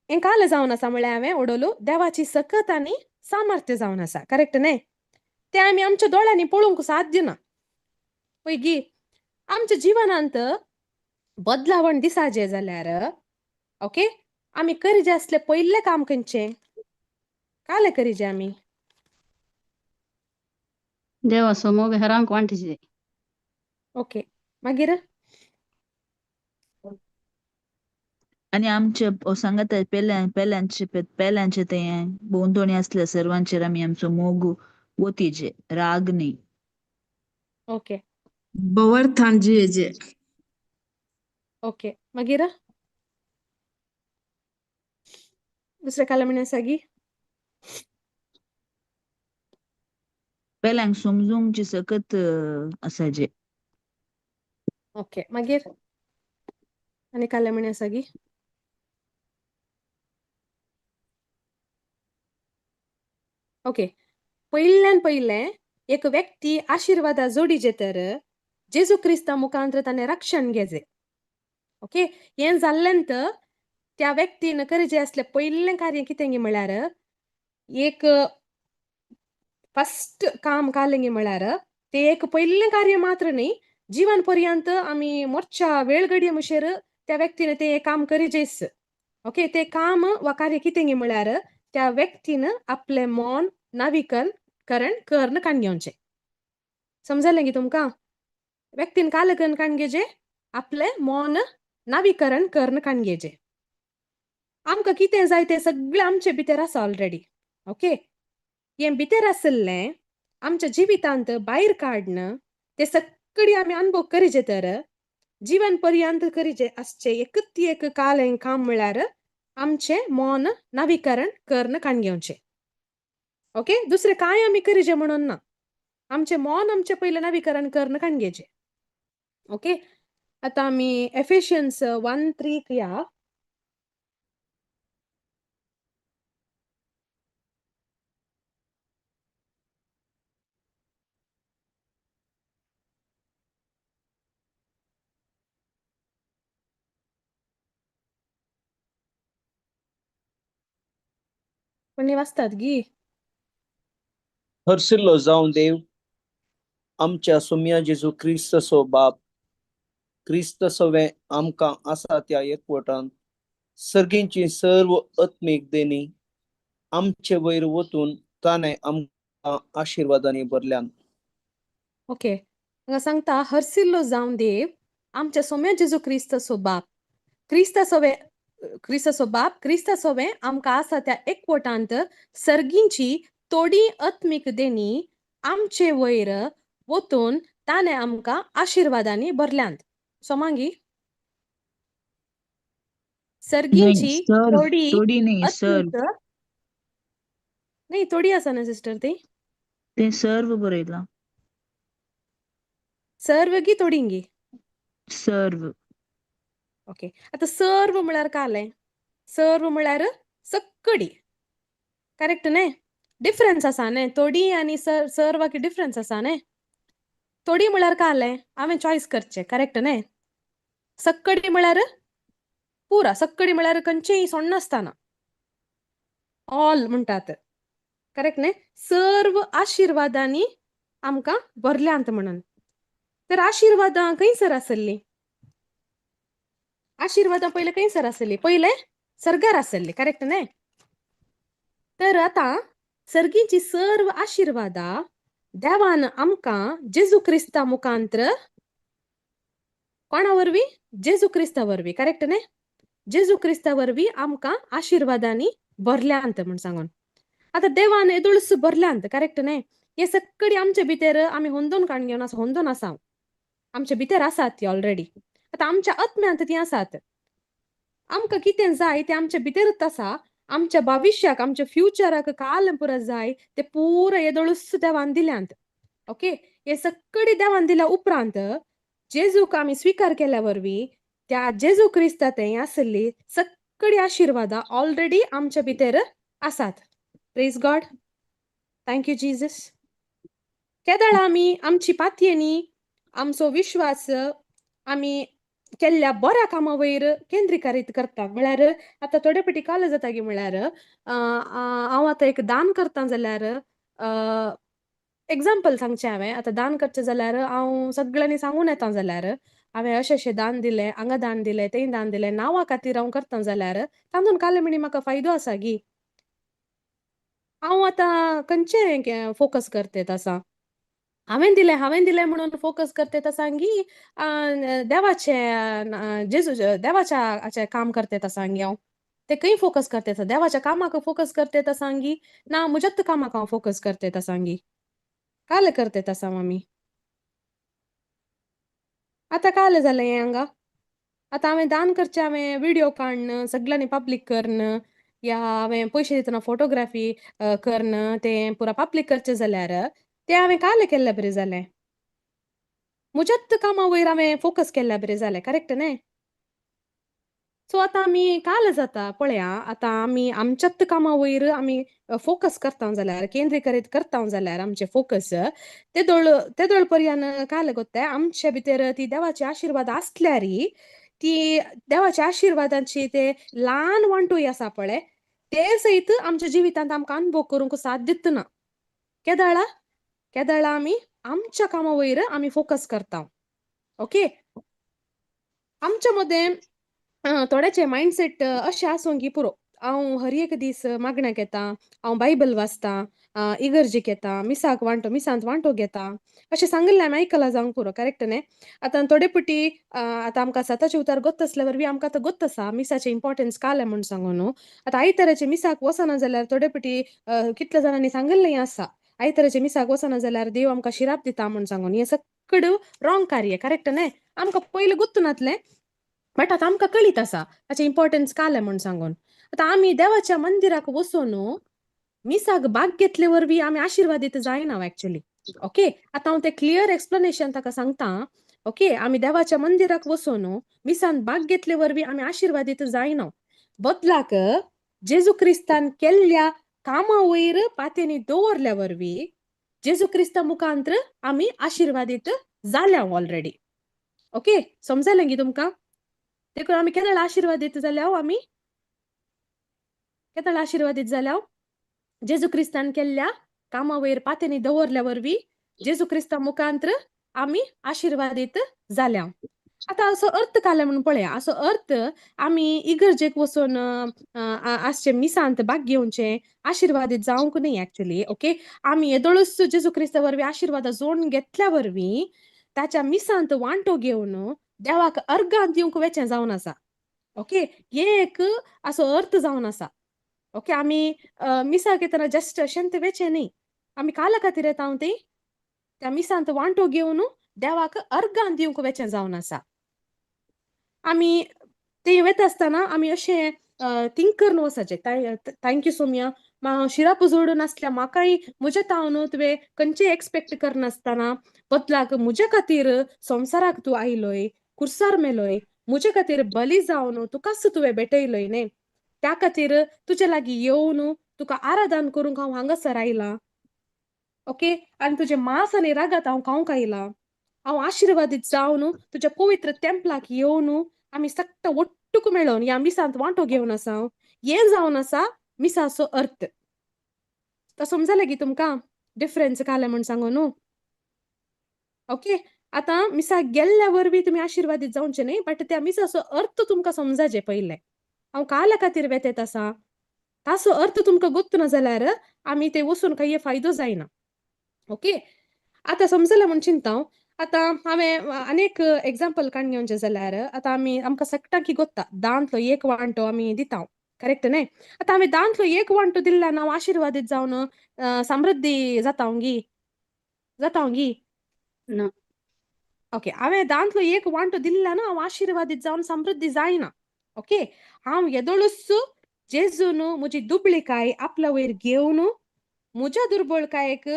हें काल जावन आसा म्हळ्यार हांवें उडोवलो देवाची सकत आनी सामर्थ्य जावन आसा. करेक्ट न्ही? तें आमी आमच्या दोळ्यांनी पळोवंक साध्य ना. पळय आमच्या जिवनांत बदलावण दिसाचें जाल्यार ओके आमी करचें आसलें पयलें काम खंयचें? कालें करीजे आमी? देवाचो मोग हेरांक वांटचे. ओके, मागीर आनी आमचे सांगता पेल्या पेल्यांचे पेल्यांचे ते भोंवतणी आसल्या सर्वांचेर आमी आमचो मोग ओतीचे, राग न्ही. ओके, भवर्थान जियेजे. ओके, मागीर दुसरें काल म्हण आसा गी? पेल्यांक समजूंक सकत आसा जे. ओके, मागीर आनी काल्यामणी आसा गी? ओके, पयल्यान पयलें एक व्यक्ती आशिर्वादा जोडीजे तर जेजू क्रिस्ता मुखांत्र ताणें रक्षण घेजे. ओके, हें जाल्लें तर त्या व्यक्तीन करचें आसलें पयलें कार्य कितें गी म्हळ्यार एक फस्ट काम कालें म्हळ्यार ते एक पयलें कार्य मात्र न्ही, जीवन पर्यंत आमी मोर्च्या वेळ घडये मुशेर त्या व्यक्तीन ते काम करीजेस. ओके, ते काम वा कार्य कितें गी म्हळ्यार त्या व्यक्तीन आपलें मन नवीकरण करण कर्ण काण घेवचें. समजलें गी तुमकां? व्यक्तीन काल कन्न काण घेवचें, आपलें मन नवीकरण कर्ण काण घेवचें. आमकां कितें जाय तें सगळें आमचे भितर आसा ऑलरेडी. ओके, हें भितर आशिल्लें आमच्या जिवितांत भायर काडन ते सगळी आमी अनुभव करीजे तर जीवन पर्यंत करीजे आसचें एकच एक काल काम म्हळ्यार आमचें मन नवीकरण कर्ण काण घेवचें. ओके, दुसरें कांय आमी करीजे म्हणून ना, आमचें मन आमचें पयलें नवीकरण कर्ण काण घेवचें. ओके, आतां आमी एफिशियन्स 1:3 या. कोणी वाचतात गी? हरसिल्लो जावं देव आमच्या सुम्या जेजू क्रिस्तसो बाप, क्रिस्त सवें आमकां आसा त्या एकवटान सर्गींची सर्व आत्मीक देणी आमचे वयर वतून ताणें आमकां आशिर्वादांनी भरल्यान. ओके, हांगा सांगता हरसिल्लो जावं देव आमच्या सोम्या जेजू क्रिस्तसो बाप, क्रिस्तासोवे क्रिस्ताचो बाप, क्रिस्तासोवे आमकां आसा त्या एकवटांत सर्गींची थोडी आत्मीक देणी आमचे वयर वतून ताणें आमकां आशिर्वादांनी भरल्यांत. सोमांगी नाही, सर्गींची सर्व, थोडी थोडी न्ही, सर्व. आत्मीक नाही, थोडी आसा ना सिस्टर ती? ते सर्व बरयलां. सर्व गी थोडी गी? सर्व. ओके, आतां सर्व म्हळ्यार कालें? सर्व म्हळ्यार सक्कडी, करेक्ट न्ही? डिफरन्स आसा न्ही, थोडी आनी सर्वाक डिफरन्स आसा न्ही? थोडी म्हळ्यार कालें हांवें चॉयस करचें, करेक्ट न्ही? सक्कडी म्हळ्यार पुरा, सक्कडी म्हळ्यार खंयचेय सोडनासतना ऑल म्हणटात, करेक्ट न्ही? सर्व आशिर्वादांनी आमकां भरल्यांत म्हणून. तर आशिर्वादां खंयसर आसली? आशिर्वादां पयले खंयसर आसली? पयले सर्गार आसली, करेक्ट न्ही? तर आतां सर्गीची सर्व आशिर्वादां देवान आमकां जेजू क्रिस्ता मुखांत्र कोणा वरवीं? जेजू क्रिस्ता वरवीं, करेक्ट न्ही? जेजू क्रिस्ता वरवीं आमकां आशिर्वादांनी भरल्यांत म्हूण सांगून. आतां देवान येदोळस भरल्यांत, करेक्ट न्ही? हे सगळी आमचे भितर आमी होंदोन काण घेवन आसा, होंदोन आसा, आमचे भितर आसात ती ऑलरेडी. आतां आमच्या आत्म्यांत ती आसात. आमकां कितें जाय तें आमच्या भितरूच आसा. आमच्या भविश्याक, आमच्या फ्युचराक काल पुरो जाय ते पुरो येदोळूच देवान दिल्यांत. ओके, हे सगळी देवान दिल्या उपरांत जेजूक आमी स्विकार केल्या वरवीं त्या जेजू क्रिस्ता थंय आसली सगळी आशिर्वादां ऑलरेडी आमच्या भितर आसात. Praise God, thank you Jesus. केदळ आमी आमची पातयेनी आमचो विश्वास आमी केल्ल्या बऱ्या कामा वयर केंद्रीकरीत करता. म्हळ्यार आतां थोडे फावटी काल जाता की म्हळ्यार हांव आतां एक दान करता जाल्यार एग्जाम्पल सांगचें हांवें, आतां दान करचें जाल्यार हांव सगळ्यांनी सांगून येता जाल्यार हांवें अशें अशें दान दिलें, हांगा दान दिलें, थंय दान दिलें, नांवा खातीर हांव करता जाल्यार तातूंत काल म्हणी म्हाका फायदो आसा गी? हांव आतां खंयचें फोकस करतेत आसा? हांवें दिलें, हांवें दिलें म्हणून फोकस करतेत आसा गी देवाचें जेजू देवाच्या हाचें काम करतेत आसा गी हांव? ते खंय फोकस करतेत? देवाच्या कामाक फोकस करतेत आसा गी ना म्हज्याच कामाक हांव फोकस करतेत आसा गी? काल करतेत आसा आमी? आतां काल जालें हें हांगा. आतां हांवें दान करचें, हांवें विडियो काडन सगळ्यांनी पब्लीक करन या हांवें पयशे दितना फोटोग्राफी करन तें पुरा पब्लीक करचें जाल्यार तें हांवें काल केल्लें बरें जालें. म्हज्याच कामा वयर हांवें फोकस केल्ल्या बरें जालें, करेक्ट न्ही? सो आतां आमी काल जाता पळया, आतां आमी आमच्याच कामा वयर आमी फोकस करता जाल्यार, केंद्रीकरीत करता जाल्यार आमचे फोकस तेदोळ तेदोळ पर्यान काल गोत्ताय आमचे भितर ती देवाचे आशिर्वाद आसल्यारी ती देवाच्या आशिर्वादांची ते ल्हान वांटूय आसा पळय, ते सयत आमच्या जिवितांत आमकां अनुभव करूंक साथ दितना. केदाळा केदाळा आमी आमच्या कामा वयर आमी फोकस करता. ओके, आमच्या मदें थोड्याचे मायंडसेट अशें आसूंक पुरो, हांव हर एक दीस मागण्याक येता, हांव बायबल वाचता, इगर्जीक येता, मिसाक वांटो मिसांत वांटो घेता, अशें सांगिल्लें आमी आयकलां जावंक पुरो, करेक्ट न्ही? आतां थोडे पटी आतां आमकां सताचे उतार गोत्त आसल्या वरवीं आमकां आतां गोत्त आसा मिसाचें इम्पॉर्टन्स कालें म्हूण सांगू न्हू. आतां आयताराचे मिसाक वचना जाल्यार थोडे पटी कितल्या जाणांनी सांगिल्लें आसा, आयताराचे मिसाक वचना जाल्यार देव आमकां शिराप दिता म्हूण सांगून. हें सगळं रॉंग कार्य, करेक्ट न्ही? आमकां पयलीं गोत्त नातलें, बट आतां आमकां कळीत आसा ताचें इम्पॉर्टन्स कालें म्हूण सांगून. आतां आमी देवाच्या मंदिराक वचून मिसाक भाग घेतले वरवीं आमी आशिर्वादीत जायना एक्चुली. ओके, आतां हांव तें क्लियर एक्सप्लेनेशन ताका सांगता. ओके, आमी देवाच्या मंदिराक वचून मिसान भाग घेतले वरवीं आमी आशिर्वादीत जायना, बदलाक जेजू क्रिस्तान केल्ल्या कामा वयर पात्यांनी दवरल्या वरवीं जेजू क्रिस्ता मुखांत्र आमी आशिर्वादीत जाल्या ऑलरेडी. ओके, समजलें गी तुमकां? देखून आमी केदळ आशिर्वादीत जाल्या, आमी केदळ आशिर्वादीत जाल्या जेजू क्रिस्तान केल्ल्या कामा वयर पात्यांनी दवरल्या वरवीं जेजू क्रिस्ता मुखांत्र आमी आशिर्वादीत जाल्या. आतां असो अर्थ काडला म्हणून पळया, असो अर्थ आमी इगर्जेक वचून आसचे मिसांत भाग घेवचें आशिर्वादीत जावंक न्ही एक्चुली. ओके, आमी येदोळूच जेजू क्रिस्ता वरवीं आशिर्वादा जोडून घेतल्या वरवीं ताच्या मिसांत वांटो घेवन देवाक अर्गां दिवंक वेचें जावन आसा. ओके, हे एक असो अर्थ जावन आसा. ओके, आमी मिसाक येतना जस्ट अशेंच वेचें न्ही, आमी काला खातीर येता ती त्या मिसांत वांटो घेवन देवाक अर्गां दिवंक वेचें जावन आसा. आमी ते वता आसतना आमी अशें थिंक करून वचाचें, thank you Soumya, हांव शिराप जोडून आसल्या म्हाकाय म्हज्या तावन तुवें खंयचें एक्सपेक्ट करनासतना बदलाक म्हज्या खातीर संवसाराक तूं आयलोय, कुर्सार मेलोय, म्हज्या खातीर बली जावन तुकाच तुवें भेटयलोय न्ही, त्या खातीर तुज्या लागीं येवन तुका आराधन करूंक हांव हांगासर आयलां. ओके, आनी तुजें मांस आनी रागात हांव खावंक आयलां, हांव आशिर्वादीत जावन तुज्या पवित्र तेंपलाक येवन आमी सगळ्या ಒಟ್ಟುಕು मेळोवन ह्या मिसांत वांटो घेवन आसा. हें जावन आसा मिसाचो अर्थ. तो समजलें गी तुमकां डिफरन्स कालें म्हूण सांगू न्हू? ओके, आतां मिसाक गेल्ल्या वरवीं तुमी आशिर्वादीत जावचें न्ही, बट त्या मिसाचो अर्थ तुमकां समजाचे पयलें, हांव काल्या खातीर वेतेत आसा ताचो अर्थ तुमकां गोत्त ना जाल्यार आमी ते वचून कांय फायदो जायना. ओके, आतां समजलें म्हूण चिंता हांव. आतां हांवें आनी एक एग्जाम्पल काडून घेवचें जाल्यार आतां आमी आमकां सगळ्यांक गोत्ता दांतलो एक वांटो आमी दिता, करेक्ट न्ही? आतां आमी दांतलो एक वांटो दिल्ल्यान हांव आशिर्वादीत जावन समृद्धी जाता गी जाता गी? ना. ओके, हांवें दांतलो एक वांटो दिल्ल्यान हांव आशिर्वादीत जावन समृद्धी जायना. ओके, हांव येदोळूच जेजून म्हजी दुबळीकाय आपल्या वयर घेवन म्हज्या दुर्बळकायेक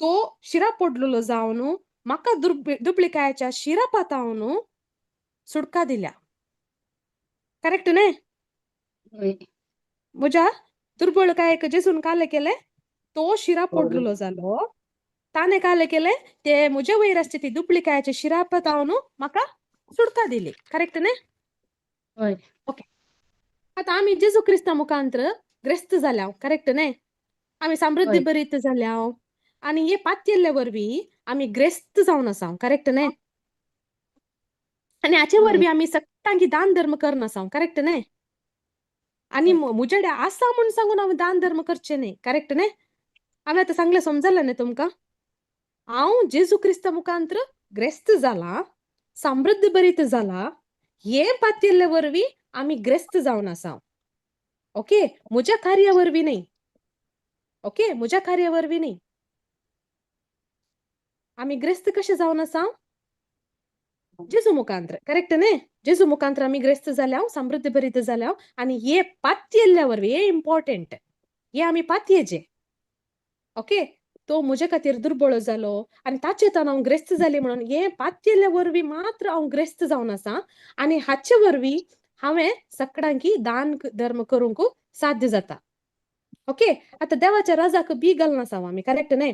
तो शिरा पडलेलो जावन म्हाका दुबळीकायेच्या शिरापातावन सुटका दिल्या, करेक्ट न्ही? हय. म्हज्या दुर्बळकायेक जेजून काले केलें, तो शिरा पडलेलो जालो, ताणें काले केलें ते म्हज्या वयर आसचे ती दुबळीकायेच्या शिरापातावन म्हाका सुटका दिली, करेक्ट न्ही? हय. ओके, आतां आमी जेजू क्रिस्ता मुखांत्र ग्रेस्त जाल्या, करेक्ट न्ही? आमी समृद्धी हय. बरीत जाल्या आनी हे पातयेल्ले वरवीं आमी ग्रेस्त जावन आसा, करेक्ट न्ही? आनी हाचे हय. वरवीं आमी सगळ्यांक दान धर्म करना आसा, करेक्ट न्ही? आनी हय. म्हजे कडेन आसा म्हूण सांगून हांव दान धर्म करचें न्ही, करेक्ट न्ही? हांवें आतां सांगलें, समजलें न्ही तुमकां? हांव जेजू क्रिस्ता मुखांत्र ग्रेस्त जाला, समृद्ध बरीत जाला, हे पातयेल्ले वरवीं आमी ग्रेस्त जावन आसा. ओके, म्हज्या कार्या वरवीं न्ही. ओके, म्हज्या कार्या वरवीं न्ही. आमी ग्रेस्त कशें जावन आसा? जेजू मुखांत्र, करेक्ट न्ही? जेजू मुखांत्र आमी ग्रेस्त जाल्या, समृद्ध बरीत जाल्या आनी हे पातयेल्ल्या वरवीं, हे इम्पॉर्टंट, हे आमी पातयेचे. ओके, तो म्हजे खातीर दुर्बळ जालो आनी ताचे तान हांव ग्रेस्त जाली म्हणून हें पातयेल्ले वरवीं मात्र हांव ग्रेस्त जावन आसा आनी हाचे वरवीं हांवें सकडांकी दान धर्म करूंक साध्य जाता. ओके, आतां देवाच्या राजाक बी घालना आसा आमी, करेक्ट न्हय?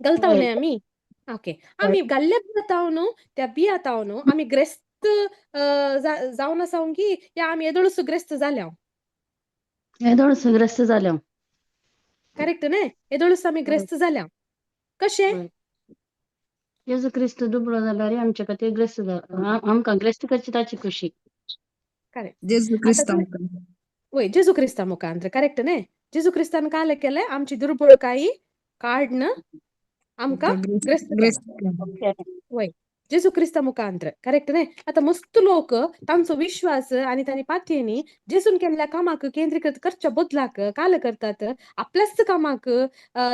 घालता हय. न्हय आमी? ओके, आमी घाल्ले बिया न्हू, त्या बिया न्हू आमी ग्रेस्त जावन आसा की या आमी येदोळूच ग्रेस्त जाल्या? येदोळच ग्रस्त जाल्या. करेक्ट न्हय? येदोळूच आमी ग्रेस्त जाल्या. कशें? हय. जेजू क्रिस्त दुबळो जाल्यार आमचे खातीर ग्रेस्त जाला, आमकां ग्रेस्त करची ताची खुशी. करेक्ट. जेजू आतां क्रिस्ता मुखार. वय, जेजू क्रिस्ता मुखांत, करेक्ट न्हय? जेजू क्रिस्तान काल केलें, आमची दुर्बळकाय काडन आमकां ग्रेस्त केलां. ग्रेस्त केलें. वय, जेजू क्रिस्ता मुखांत, करेक्ट न्हय? आतां मस्त लोक तांचो विश्वास आनी तांणी पातयेनी जेजून केल्ल्या कामाक केंद्रीकृत करच्या बदलाक काल करतात, आपल्याच कामाक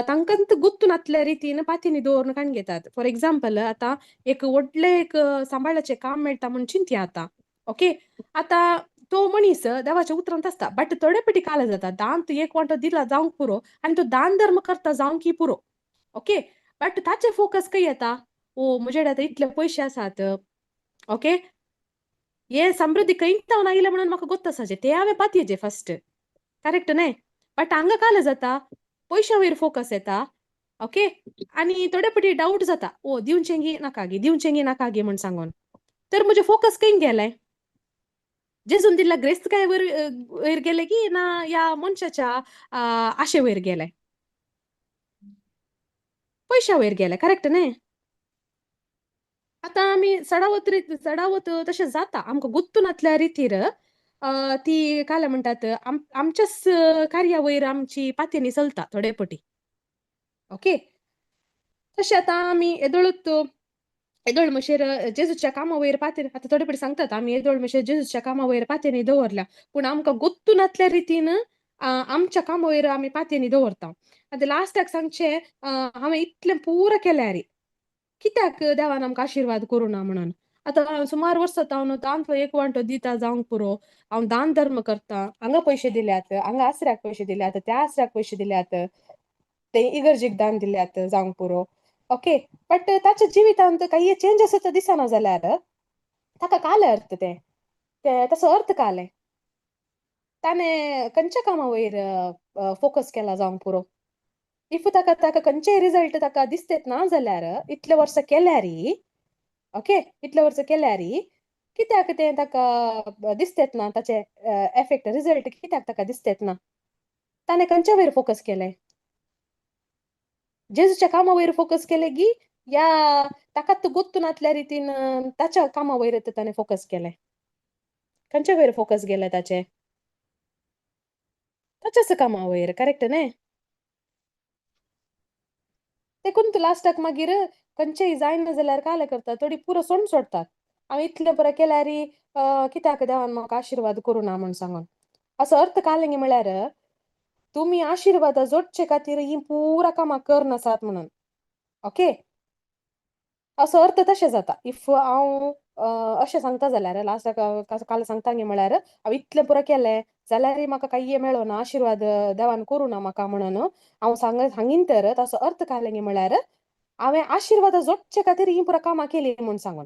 तांकांच गुत्तून आतल्या रितीन पातयेनी दवरून काण घेतात. फॉर एग्जाम्पल, आतां एक व्हडलें एक सांबाळाचें काम मेळटा म्हूण चिंतया आतां. ओके, आतां तो मनीस देवाच्या उतरांत आसता, बट थोडे फावटी काल जाता, दान एक वांटो दिला जावंक पुरो आनी तो दान धर्म करता जावंक पुरो. ओके, बट ताचे फोकस खंय येता? ओ, म्हजे कडेन आतां इतले पयशे आसात, ओके, हे समृद्धी खंय तावन आयले म्हणून म्हाका गोत्त आसाचें, ते हांवें पातयेचें फर्स्ट, करेक्ट न्हय? बट हांगा काल जाता, पयशां वयर फोकस येता. ओके, आनी थोडे फावटी डावट जाता, ओ दिवचें गी नाका गी, दिवचें गी नाका गी म्हूण सांगून. तर म्हजें फोकस खंय गेलें? जेजून दिल्ल्या ग्रेस्तकाय वयर वयर गेलें की ना ह्या मनशाच्या आशे वयर गेलें? पयशा वयर गेलें, करेक्ट न्हय? आतां आमी चडावत चडावत तशें जाता, आमकां गुत्तून नातल्या रितीर ती काल म्हणटात, आमच्याच कार्या वयर आमची पातयेनी चलता थोडे फावटी. ओके, तशें आतां आमी येदोळूच येदोळ मशेर जेजूच्या कामा वयर पातयेन, आतां थोडे फावटी सांगतात, आमी येदोळ मशेर जेजूच्या कामा वयर पातयेनी दवरल्या, पूण आमकां गुत्तू नातल्या रितीन आमच्या कामा वयर आमी पातयेनी दवरता. आतां लास्टाक सांगचें, हांवें इतलें पुरो केल्यार कित्याक देवान आमकां आशिर्वाद करूं ना म्हणून. आतां सुमार वर्सां हांव दान एक वांटो दिता जावंक पुरो, हांव दान धर्म करता, हांगा पयशे दिल्यात, हांगा आसऱ्याक पयशे दिल्यात, त्या आसऱ्याक पयशे दिल्यात, ते इगर्जीक दान दिल्यात जावंक पुरो. ओके, बट ताच्या जिवितांत काही चेंजस दिसना जाल्यार ताका काले अर्थ ते ते ताचो अर्थ काले, ताणें खंयच्या कामा वयर फोकस केला जावंक पुरो? If ताका ताका खंयचेय रिजल्ट ताका दिसतेत ना जाल्यार, इतले वर्सां केल्यार, ओके, इतले वर्सां केल्यार कित्याक तें ताका दिसतेत ना? ताचे एफेक्ट, रिजल्ट कित्याक ताका दिसतेत ना? ताणें खंयच्या वयर फोकस केलें? जेजूच्या कामा वयर फोकस केलें गी या ताका गुत्तून नातल्या रितीन ताच्या कामा वयर ताणें फोकस केलें? खंयच्या वयर फोकस गेलें ताचें? ताच्याच कामा वयर, करेक्ट न्हय? देखून तूं लास्टाक मागीर खंयचेय जायना जाल्यार काले करता, थोडी पुरो सोडून सोडतात, हांवें इतलें बरें केल्यार कित्याक देवान म्हाका आशिर्वाद करूं ना म्हूण सांगून. असो अर्थ कालें म्हळ्यार तुमी आशिर्वादा जोडचे खातीर ही पुरा कामां करनासात म्हणून. ओके, असो अर्थ तशें जाता. If हांव अशें सांगता जाल्यार, लास्टाक काल सांगता गे म्हळ्यार, हांव इतलें पुरो केलें जाल्यार म्हाका कांय मेळना, आशिर्वाद देवान करूं ना म्हाका म्हणून हांव सांगीन, तर ताचो अर्थ कालें गे म्हळ्यार हांवें आशिर्वादा जोडचे खातीर ही पुरा कामां केली म्हूण सांगून.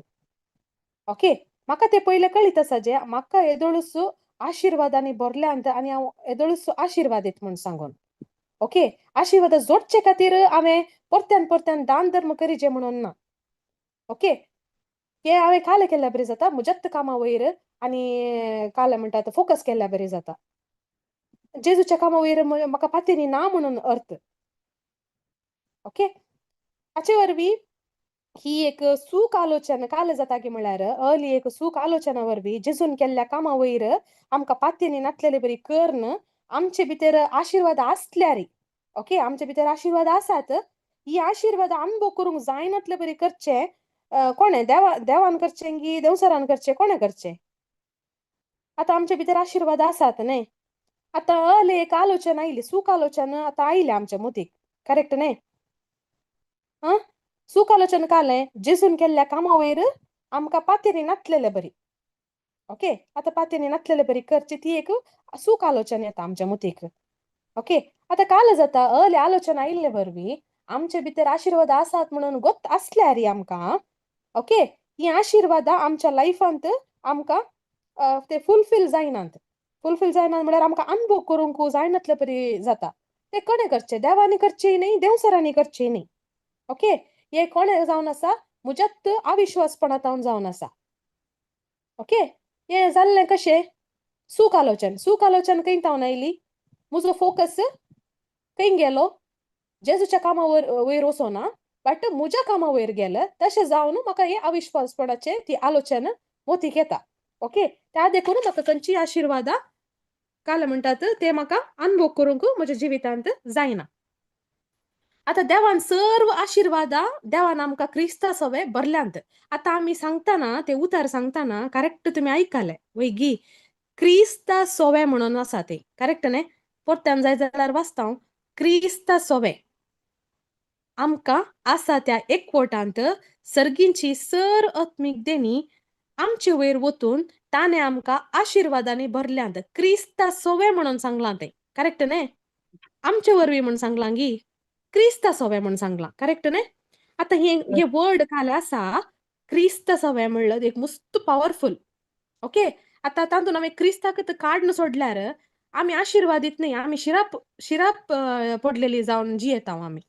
ओके, म्हाका तें पयलें कळीत आसा जे म्हाका येदोळूच आशिर्वादांनी भरल्यांत आनी हांव येदोळूच आशिर्वादीत म्हूण सांगून. ओके, आशिर्वाद जोडचे खातीर हांवें परत्यान परत्यान दान धर्म करीचे म्हणून ना. ओके, हें हांवें काल केल्यार बरें जाता, म्हज्याच कामा वयर आनी काल म्हणटा फोकस केल्यार बरें जाता, जेजूच्या कामा वयर म्हाका पातयेनी ना म्हणून अर्थ. ओके, हाचे वरवीं ही एक सूख आलोचना काल जाता की म्हळ्यार अर्ली एक सूख आलोचना वरवीं जेजून केल्ल्या कामा वयर आमकां पातयेनी नातलेले बरी करन आमचे भितर आशिर्वाद आसल्यार, ओके, आमचे भितर आशिर्वाद आसात, ही आशिर्वाद अनुभव करूंक जायनातले बरी करचे कोणें? देवान करचें की देवसरान करचें? कोणें करचें? आतां आमचे भितर आशिर्वाद आसात न्हय? आतां अर्ली एक आलोचना आयली, सूख आलोचना आतां आयल्या आमच्या मतीक, करेक्ट न्हय? आं, सूख आलोचना कालें जेजून केल्ल्या कामा वयर आमकां पातयेनी नातलेले बरी. ओके, आतां पातयेनी नातलेले बरी करची ती एक सूख आलोचना येता आमच्या मतीक. ओके, आतां काल जाता अर्ली आलोचन आयिल्ले वरवीं आमचे भितर आशिर्वाद आसात म्हणून गोत आसल्यार आमकां, ओके, ही आशिर्वादां आमच्या लायफांत आमकां ते फुलफील जायनात. फुलफील जायनात म्हळ्यार आमकां अनुभव करूंक जायनातले परी जाता. ते कोणें करचें? देवांनी करचें न्ही, देवसरांनी करचें न्ही. ओके, हें कोणें जावन आसा? म्हज्यात अविश्वासपणांत जावन आसा. ओके, हें जाल्लें कशें? सूख आलोचन. सूख आलोचन खंय तावन आयली? म्हजो फोकस खंय गेलो? जेजूच्या कामा वयर वयर वचोना, बट म्हज्या कामा वयर गेले. तशें जावन म्हाका हें अविश्वासपणाचें ती आलोचन मोतीक येता. ओके, त्या देखून म्हाका खंयची आशिर्वादां काल म्हणटात ते म्हाका अनुभव करूंक म्हज्या जिवितांत जायना. आतां देवान सर्व आशिर्वादां देवान आमकां क्रिस्ता सवे भरल्यांत. आतां आमी सांगतना ते उतार सांगतना करेक्ट तुमी आयकले वयगी? क्रिस्ता सोवे म्हणून आसा ते, करेक्ट न्ही? परत्यान जाय जाल्यार वाचता हांव. क्रिस्ता सोवे आमकां आसा त्या एकवटांत सर्गींची सर आत्मीक देणी आमचे वयर वतून ताणें आमकां आशिर्वादांनी भरल्यांत. क्रिस्ता सोवे म्हणून सांगलां तें, करेक्ट न्ही? आमचे वरवीं म्हूण सांगलां गी? क्रिस्ता सोवे म्हूण सांगलां, करेक्ट न्ही? आतां हे हे वर्ड काल आसा क्रिस्ता सवे म्हणलं एक मस्त पावरफुल. ओके, आतां तातूंत आमी क्रिस्ताक काडून सोडल्यार आमी आशिर्वादीत न्ही, आमी शिराप शिराप पडलेली जावन जियेता आमी.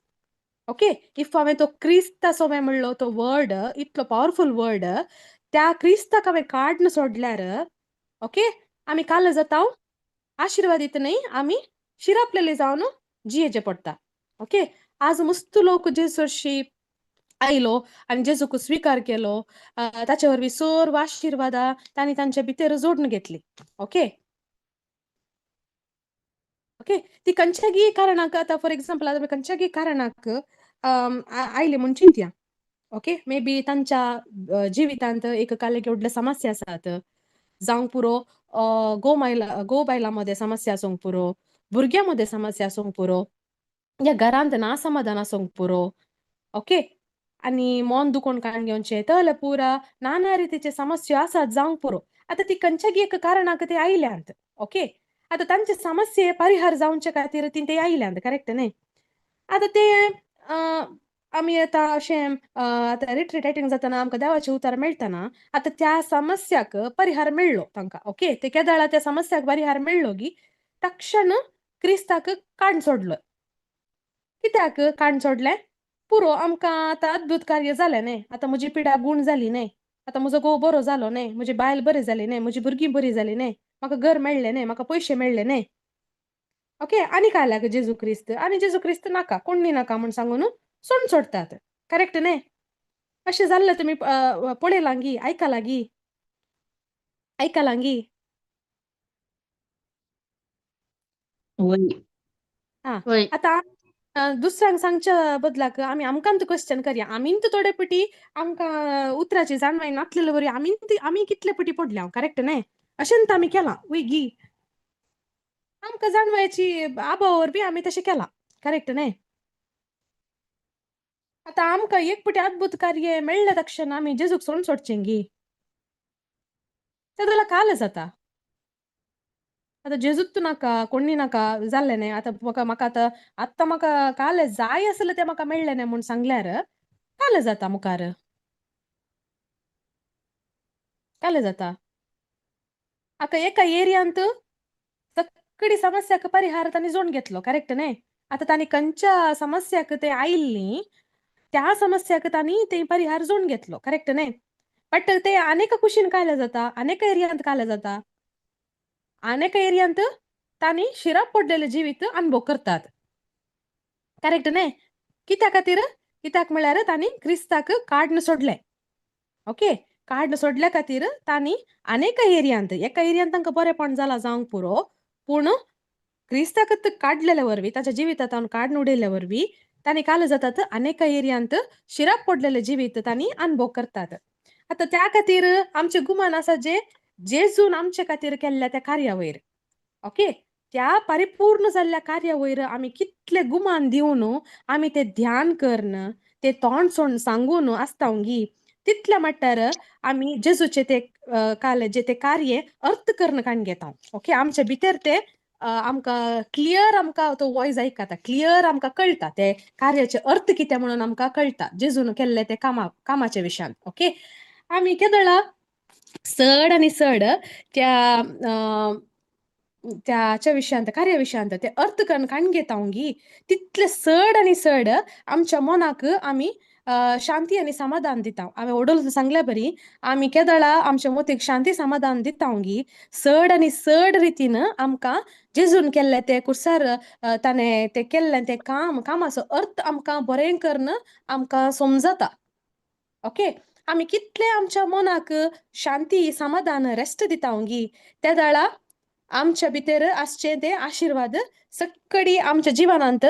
ओके, if हांवें तो क्रिस्ता सोवे म्हणलो तो वर्ड इतलो पावरफुल वर्ड, त्या क्रिस्ताक हांवें काडून सोडल्यार, ओके, आमी काल जाता आशिर्वादीत न्ही, आमी शिरापलेले जावन जियेचे पडटा. ओके, आज मस्त लोक जेजूशी आयलो आनी जेजूक स्विकार केलो, ताचे वरवीं सर्व आशिर्वादां तांणी तांच्या भितर जोडून घेतली. ओके, ओके, ती खंयच्यागी कारणाक आतां फॉर एग्जाम्पल आतां खंयच्यागी कारणाक आयली म्हूण चिंतया. ओके, मे बी तांच्या जिवितांत एक काले व्हडले समस्या आसात जावंक पुरो, घोव बायला घोव बायलां मदें समस्या आसूंक पुरो, भुरग्यां मदें समस्या आसूंक पुरो, या घरांत ना समाधान आसूंक पुरो. ओके, आनी मन दुखोवन काडून घेवचें तहले पुरा नाना रितीचे समस्या आसात जावंक पुरो. आतां ती खंयच्यागी एक कारणाक ते आयल्यांत. ओके, आतां तांचे समस्ये परिहार जावचे खातीर ती ते आयल्यांत, करेक्ट न्ही? आतां ते आमी आतां अशें आतां रिट्रीट एटेंड जातना आमकां देवाचें उतर मेळटना, आतां त्या समस्याक परिहार मेळ्ळो तांकां. ओके, ते केदळा त्या समस्याक परिहार मेळ्ळो गी तक्षण क्रिस्ताक काडून सोडलो. कित्याक काडून सोडलें? पुरो, आमकां आतां अद्भुत कार्य जालें न्ही, आतां म्हजी पिडा गूण जाली न्ही, आतां म्हजो घोव बरो जालो न्ही, म्हजी बायल बरी जाली न्ही, म्हजी भुरगीं बरीं जालीं न्ही, म्हाका घर मेळ्ळें न्ही, म्हाका पयशे मेळ्ळे न्ही. ओके, आनी काय लाग जेजू क्रिस्त, आनी जेजू क्रिस्त नाका, कोण्णी नाका म्हूण सांगून सोडून सोडटात, करेक्ट न्ही? अशें जाल्लें तुमी पळयलां गी, आयकलां गी, आयकलां गी? वय. वय. आतां दुसऱ्यांक सांगच्या बदलाक आमी आमकांत क्वेश्चन करया. आमीन थोडे पटी आमकां उतराची जाणवाय नातलेले वरी आमीन आमी कितले पटी पडल्या, करेक्ट न्ही? अशेंच आमी केलां वय गी? आमकां जाणवायची आबा वरवीं आमी तशें केलां, करेक्ट न्ही? आतां आमकां एक पटी अद्भुत कार्य मेळ्ळें तक्षण आमी जेजूक सोडून सोडचें गी? तें जाल्यार काल जाता. आतां जेजूच नाका, कोण्णी नाका जाल्लें न्ही, आतां म्हाका म्हाका आतां आतां म्हाका काल जाय आसलें तें म्हाका मेळ्ळें न्ही म्हूण सांगल्यार काल जाता मुखार, काल जाता. आतां एका एरियांत सगळी समस्याक परिहार तांणी जोडून घेतलो, करेक्ट न्ही? आतां तांणी खंयच्या समस्याक ते आयिल्ली त्या समस्याक तांणी ते परिहार जोडून घेतलो, करेक्ट न्ही? बट ते अनेका कुशीन कायले जाता, अनेका एरियांत कायले जाता, अनेक एरियांत तांणी शिराप पडलेले जिवीत अनुभव करतात, करेक्ट न्ही? कित्या खातीर? कित्याक म्हळ्यार तांणी क्रिस्ताक काडून सोडलें. ओके, काडून सोडल्या खातीर तांणी अनेक एरियांत, एका एरियांत तांकां बरेंपण जालां जावंक पुरो, पूण क्रिस्ताक काडलेले वरवीं, ताच्या जिवितांत काडून उडयल्ले वरवीं तांणी काल जातात अनेक एरियांत शिराप पडलेले जिवीत तांणी अनुभव करतात. आतां त्या खातीर आमचें गुमान आसा जे जेजून आमचे खातीर केल्ल्या त्या कार्या वयर, ओके, त्या परिपूर्ण जाल्ल्या कार्या वयर आमी कितले गुमान दिवन आमी ते ध्यान करून ते तोंड सोड सांगून आसता गी, तितल्या मट्टार आमी जेजूचे ते काल जे ते कार्य अर्थ करून काडून घेता. ओके, आमचे भितर ते आमकां क्लियर आमकां तो वॉयस आयकता, क्लियर आमकां कळटा ते कार्याचे अर्थ कितें म्हणून आमकां कळटा जेजून केल्ले ते कामाच्या विशयान. ओके, आमी केदळा चड आनी चड त्या त्याच्या विशयांत कार्य विशयांत ते अर्थ करून काण घेता गी तितले चड आनी चड आमच्या मनाक आमी शांती आनी समाधान दिता. हांवें ओडोल सांगल्या बरी आमी केदळा आमच्या मोतीक शांती समाधान दिता गी चड आनी चड रितीन आमकां जेजून केल्ले ते कुर्सार ताणें ते केल्लें ते कामाचो अर्थ आमकां बरें करून आमकां समजता. ओके, आमी कितले आमच्या मनाक शांती समाधान रेस्ट दिता गी त्या दाळा आमच्या भितर आसचे ते आशिर्वाद सक्कडी आमच्या जिवनांत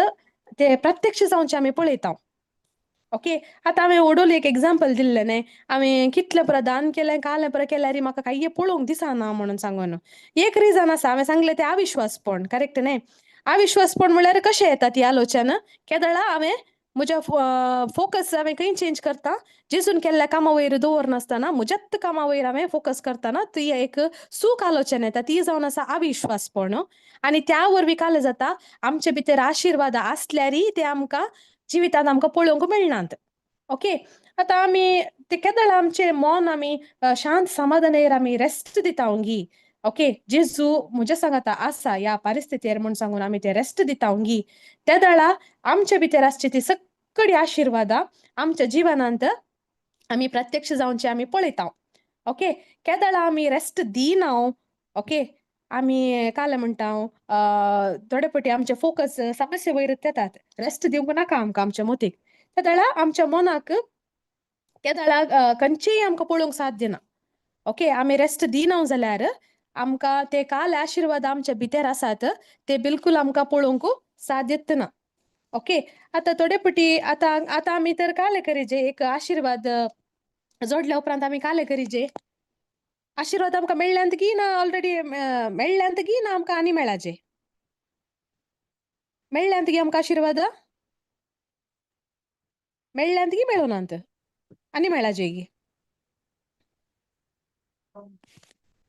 ते प्रत्यक्ष जावचे आमी पळयता. ओके, आतां हांवें ओडोल एक एग्जाम्पल दिल्लें न्ही, हांवें कितलें पुरो दान केलें कालें पुरो केल्यार म्हाका कांय पळोवंक दिसना म्हणून सांगून. एक रिजन आसा, हांवें सांगलें तें अविश्वासपण, करेक्ट न्ही? अविश्वासपण म्हणल्यार कशें येता ती आलोचना, केदळा हांवें म्हज्या फोकस हांवें खंय चेंज करता, जेजून केल्ल्या कामा वयर दवरनासतना म्हज्याच कामा वयर हांवें फोकस करतना ती एक सूख आलोचना येता, ती जावन आसा अविश्वासपण. आनी त्या वरवीं कालें जाता आमचे भितर आशिर्वाद आसल्यारय ते आमकां जिवितांत आमकां पळोवंक मेळनात. ओके, आतां आमी ते केदळा आमचें मन आमी शांत समाधानेर आमी रेस्ट दिता गी. ओके, जेजू म्हज्या सांगाता आसा ह्या परिस्थितीर म्हूण सांगून आमी ते रेस्ट दिता गी त्या दळा आमच्या भितर आसची ती सक्कडी आशिर्वादां आमच्या जिवनांत आमी प्रत्यक्ष जावचे आमी पळयता. ओके, केदळा आमी रेस्ट दिना. ओके, आमी कालें म्हणटा थोडे फावटी आमचे फोकस समस्ये वयर येतात, रेस्ट दिवंक नाका आमकां आमच्या मोतीक, त्या दळा आमच्या मनाक त्या दळा खंयचेय आमकां पळोवंक साध्य ना. ओके, आमी रेस्ट दिना जाल्यार आमकां ते काल आशिर्वाद आमच्या भितर आसात ते बिलकुल आमकां पळोवंक साध्यत ना. ओके, आतां थोडे फावटी आतां आतां आमी तर कालें करिजे एक आशिर्वाद जोडल्या उपरांत आमी कालें करिजे आशिर्वाद आमकां मेळ्ळ्यांत की ना ऑलरेडी मेळ्ळ्यांत की ना आमकां आनी मेळाचे मेळ्ळ्यांत की आमकां आशिर्वाद मेळ्ळ्यांत की मेळूनात आनी मेळाचे की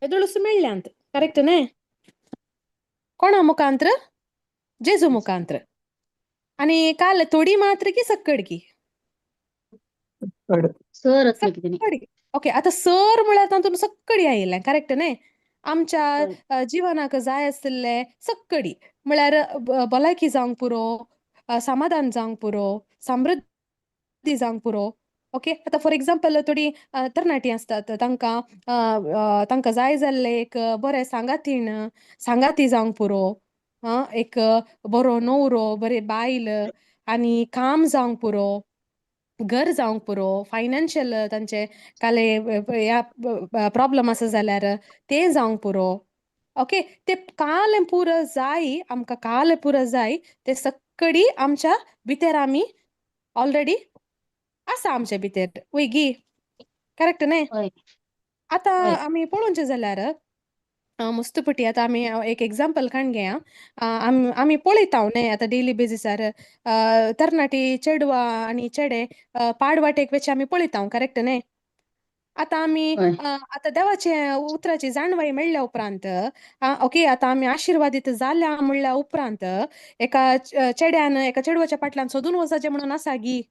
येदोळूच मेळ्ळ्यांत, करेक्ट न्ही? कोणा मुखांत्र? जेजू मुखांत्र. आनी काल थोडी मात्र की सक्कड की सर कितें सक्कडी. ओके, आतां सर म्हळ्यार तातूंत सक्कडी आयिल्लें, करेक्ट न्ही? आमच्या जिवनाक जाय आशिल्लें सक्कडी म्हळ्यार भलायकी जावंक पुरो, समाधान जावंक पुरो, समृद्धी जावंक पुरो. ओके, आतां फॉर एग्जाम्पल थोडीं तरणाटीं आसतात तांकां तांकां जाय जाल्लें एक बरें सांगातीण सांगाती जावंक पुरो, एक बरो न्हवरो, बरी बायल, आनी काम जावंक पुरो, घर जावंक पुरो, फायनान्शियल तांचे काले ह्या प्रॉब्लम आसा जाल्यार तें जावंक पुरो. ओके, ते कालें पुरो जाय आमकां, कालें पुरो जाय ते सक्कडी आमच्या भितर आमी ऑलरेडी आसा आमच्या भितर, वय गी? करेक्ट न्ही? आतां आमी पळोवचें जाल्यार मस्तपटी आतां आमी एक एग्जाम्पल काण घेया, आमी पळयता न्ही आतां डेली बेजिसार तरणाटी चेडवां आनी चेडे पाडवाटेक वचचे आमी पळयता, करेक्ट न्ही? आतां आमी आतां देवाचे उतराची जाणवाय मेळ्ळ्या उपरांत, ओके, आतां आमी आशिर्वादीत जाल्या म्हणल्या उपरांत एका चेड्यान एका चेडवाच्या फाटल्यान सोदून वचाचें म्हणून आसा गी?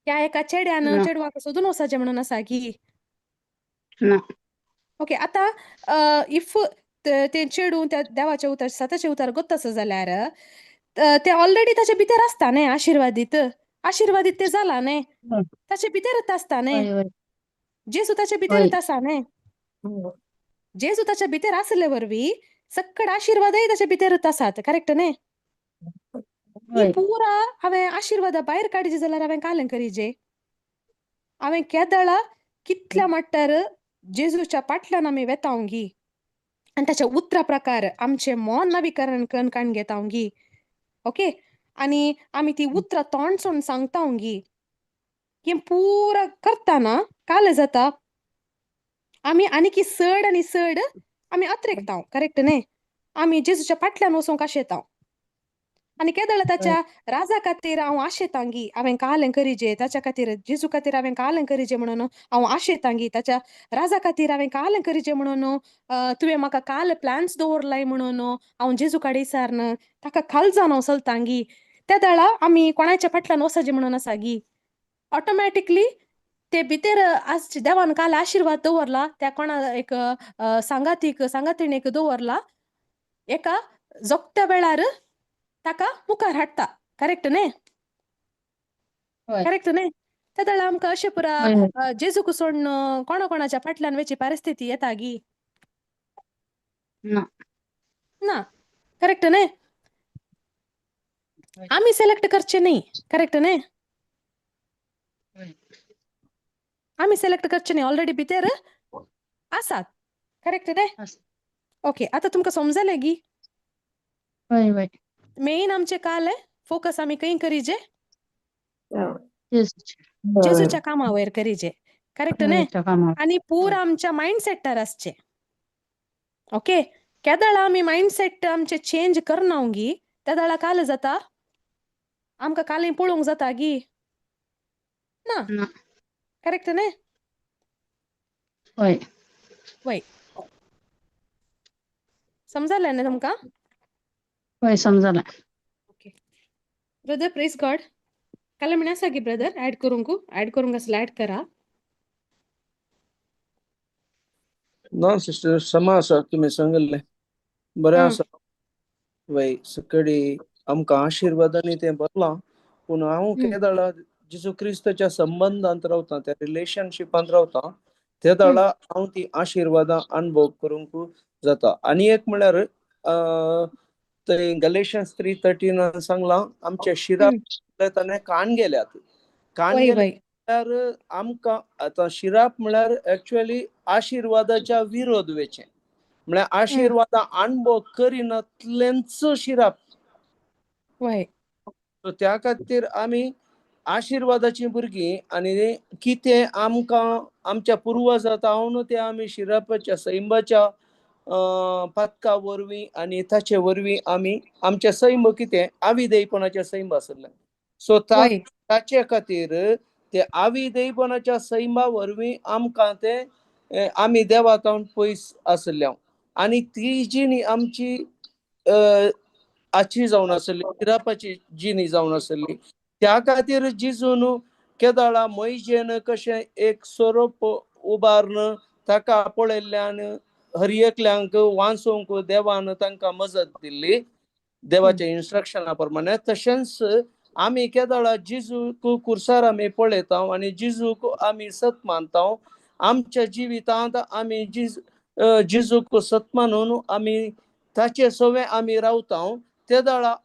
ह्या एका चेड्यान चेडवाक सोदून वचाचें म्हणून आसा गी? ना. ओके, आतां if तें चेडूं त्या देवाचें उतर सताचें उतर गोत्त आसा जाल्यार तें ऑलरेडी ताच्या भितर आसता न्ही, आशिर्वादीत आशिर्वादीत तें जालां न्ही, ताचे भितरच आसता न्ही, जेजू ताच्या भितरच आसा न्ही, जेजू ताच्या भितर आसले वरवीं सक्कड आशिर्वादय ताच्या भितरच आसात, करेक्ट न्ही? ही पुरा हांवें आशिर्वादा भायर काडचे जाल्यार हांवें कालें करिजे, हांवें केदळा कितल्या मट्टार जेजूच्या पाटल्यान आमी वेता गी आनी ताच्या उतरा प्रकार आमचें मन नवीकरण करून काण घेता गी. ओके, आनी आमी ती उतरां तोंड सोडून सांगता गी, हें पुरा करतना कालें जाता आमी आनीकी चड आनी चड आमी अत्रेकता, करेक्ट न्ही? आमी जेजूच्या पाटल्यान वचूंक आशेता. आनी केदळ ताच्या राजा खातीर हांव आशेतांगी, हांवें कालें करिजे ताच्या खातीर, जेजू खातीर हांवें कालें करिजे म्हणून हांव आशेतांगी, ताच्या राजा खातीर हांवें कालें करिजे म्हणून, तुवें म्हाका काल प्लॅन्स दवरलाय म्हणून हांव जेजू कडेन सारन ताका खालजान हांव चलतांगी, त्या वेळा आमी कोणाच्या फाटल्यान वचचे म्हणून आसा गी? ऑटोमॅटिकली ते भितर आसचे देवान काल आशिर्वाद दवरला त्या कोणा एक सांगातीक सांगातिणेक दवरला, एका जोगत्या वेळार ताका मुखार हाडटा. करेक्ट न्ही? हय. करेक्ट न्ही? त्या वेळार आमकां अशें पुरा हय हय. जेजूक सोडून कोणा कोणाच्या फाटल्यान वयची परिस्थिती येता गी? ना. ना, करेक्ट न्ही? हय. आमी सिलेक्ट करचे न्ही, करेक्ट न्ही? हय. आमी सिलेक्ट करचे न्ही, ऑलरेडी भितर आसात, करेक्ट न्ही? आसा. ओके, आतां तुमकां समजलें गी? हय हय. मेन आमचें काल फोकस आमी खंय करिजे? जेजूच्या. जेजूच्या कामा वयर करिजे, करेक्ट न्ही? जेजूच्या कामार. आनी पूर हय. आमच्या मायंडसेटार आसचें. ओके, केदळा आमी मायंडसेट आमचें चेंज करना गी, तेदळा काल जाता आमकां कालय पळोवंक जाता गी? ना. ना. करेक्ट न्ही? हय. वय, समजलें न्ही तुमकां? हय, समजलें. ओके ब्रदर, प्रेज गॉड. काल म्हण आसा गी ब्रदर ऍड करूंक? ऍड करूंक आसल्यार ऍड करा. ना सिस्टर, समा आसा तुमी सांगिल्लें बरें आसा. वय, सकाळी आमकां आशिर्वादांनी तें भरलां, पूण हांव केदळा जेजू क्रिस्ताच्या संबंदांत रावता, त्या रिलेशनशिपांत रावता, ते वेळा हांव ती आशिर्वादां अनुभव करूंक जाता. आनी एक म्हळ्यार थंय गलेशन्स 3:13 सांगलां, आमच्या शिरा ताणें कान गेल्यात, कान गेले म्हळ्यार आमकां आतां शिराप म्हळ्यार एक्चुअली आशिर्वादाच्या विरोध वेचें, म्हळ्यार आशिर्वादां अणभव करिनातलेंच शिराप. सो त्या खातीर आमी आशिर्वादाचीं भुरगीं आनी कितें आमकां आमच्या पुर्वजां जावन ते आमी शिरापाच्या सैमाच्या पातका वरवीं आनी ताचे वरवीं आमी आमचें सैम कितें आविदेयपणाचें सैम आसलें. सो ताचे खातीर ते आविदेयपणाच्या सैमा वरवीं आमकां ते आमी देवा जावन पयस आसले आनी ती जिणी आमची आची जावन आसली, शिरापाची जिणी जावन आसली. त्या खातीर जिजून केदाळा मैजेन कशें एक सोरोप उबारून ताका पळयल्ल्यान हर एकल्यांक वांचोवंक देवान तांकां मजत दिल्ली देवाच्या इन्स्ट्रक्शना प्रमाणे. तशेंच आमी केदाळा जिजूक कुर्सार आमी पळयता आनी जिजूक आमी सत मानता, आमच्या जिवितांत आमी जिजूक सत मानून आमी ताचे सवे आमी रावता, ते वेळा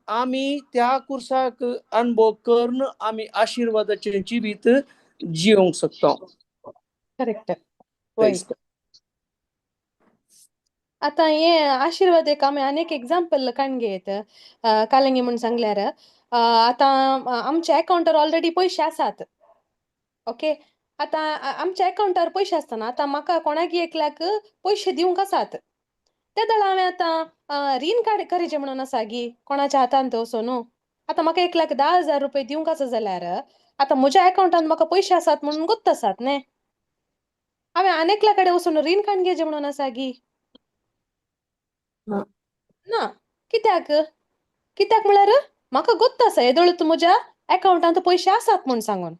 आमी त्या कुर्साक अणभव करून आमी आशिर्वादाचें जिवीत जिवंक शकता. करेक्ट. आतां हे आशिर्वाद एक आमी आनी एक एग्जाम्पल काडून घेयत कालंगी म्हूण सांगल्यार, आतां आमच्या अकावंटार ऑलरेडी पयशे आसात. ओके, आतां आमच्या अकावंटार पयशे आसतना आतां म्हाका कोणाक एकल्याक पयशे दिवंक आसात, ते वेळार हांवें आतां रीण काड करिचें म्हणून आसा गी कोणाच्या हातांत वचून? आतां म्हाका एकल्याक 10,000 रुपये दिवंक आसा जाल्यार आतां म्हज्या अकावंटान म्हाका पयशे आसात म्हणून गोत्त आसात न्ही, हांवें आनी एकल्या कडेन वचून रीण काडून घेवचें म्हणून आसा गी? ना. कित्याक? कित्याक म्हळ्यार म्हाका गोत्त आसा येदोळ म्हज्या अकावंटांत पयशे आसात म्हूण सांगून,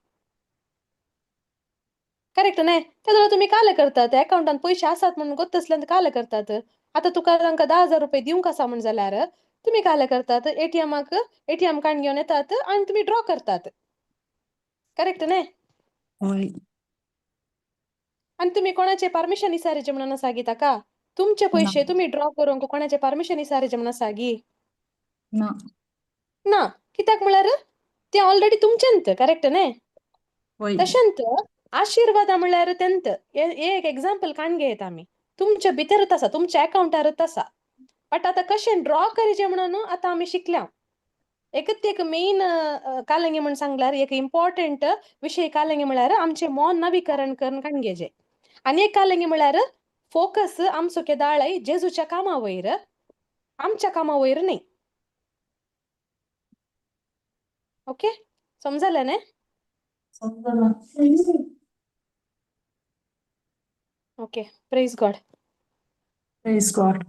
करेक्ट न्ही? तेदोळ तुमी काले करतात, अकावंटान पयशे आसात म्हणून गोत्त आसल्यार काले करतात. आतां तुका तांकां 10,000 रुपये दिवंक आसा म्हूण जाल्यार तुमी काले करतात, एटीएमाक एटीएम कार्ड घेवन येतात आनी तुमी ड्रॉ करतात, करेक्ट न्ही? हय. आनी तुमी कोणाचें परमिशन इसारीचें म्हणून आसा गी ताका? तुमचे पयशे तुमी ड्रॉ करूंक कोणाचें परमिशन इसारीचें म्हणून आसा गी? ना. ना, कित्याक म्हळ्यार तें ऑलरेडी तुमचेंत, करेक्ट न्ही? तशेंच आशिर्वादा म्हळ्यार तेंत हे एक एग्जाम्पल काडून घेयत आमी, तुमच्या भितरच आसा, तुमच्या अकावंटारच आसा, बट आतां कशें ड्रॉ करिचें म्हणून आतां आमी शिकल्या. एकच एक मेन कालंगी म्हूण सांगल्यार एक इम्पॉर्टंट विशय कालंगी म्हळ्यार आमचें मन नवीकरण करून काडून घेवचें. आनी एक कालंगी म्हळ्यार फोकस आमचो केदाळय जेजूच्या कामा वयर, आमच्या कामा वयर न्ही. ओके, समजलें न्ही? समजलं. Okay, praise God. Praise God.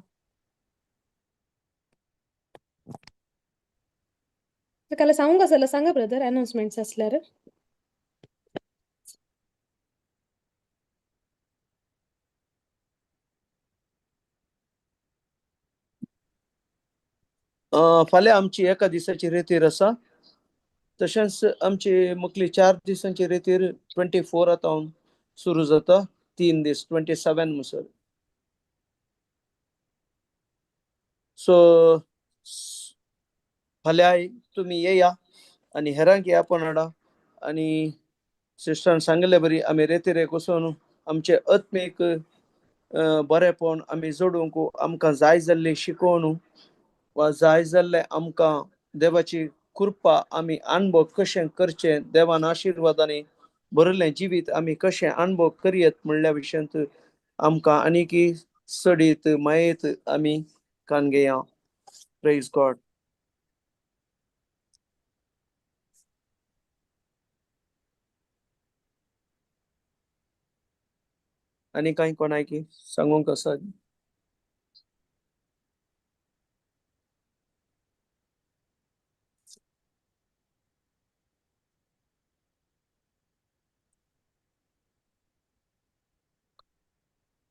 काल सांगूंक आसा जाल्यार सांगा ब्रदर, अनाउन्समेंट्स आसल्यार. फाल्यां आमची एका दिसाची रेतीर आसा. तशेंच आमची मुखली 4 दिसांची रेतीर 24 आतां सुरू जाता, 3 दीस 27 म्हणसर. सो फाल्यां तुमी येया आनी हेरांक या पण हाडा. आनी सिस्टरान सांगिल्ले बरी आमी रेतीरेक वचून आमचे आत्मीक बरेपण आमी जोडूंक आमकां जाय जाल्ली शिकोवन वा जाय जाल्लें आमकां देवाची कृपा आमी अणभव कशें करचें, देवान आशिर्वादांनी भरिल्लें जिवीत आमी कशें अणभव करयत म्हणल्या विशयांत आमकां आनीकी चडीत मायेत आमी कान घेया. Praise God. आनी कांय कोणाकी सांगूंक आसा?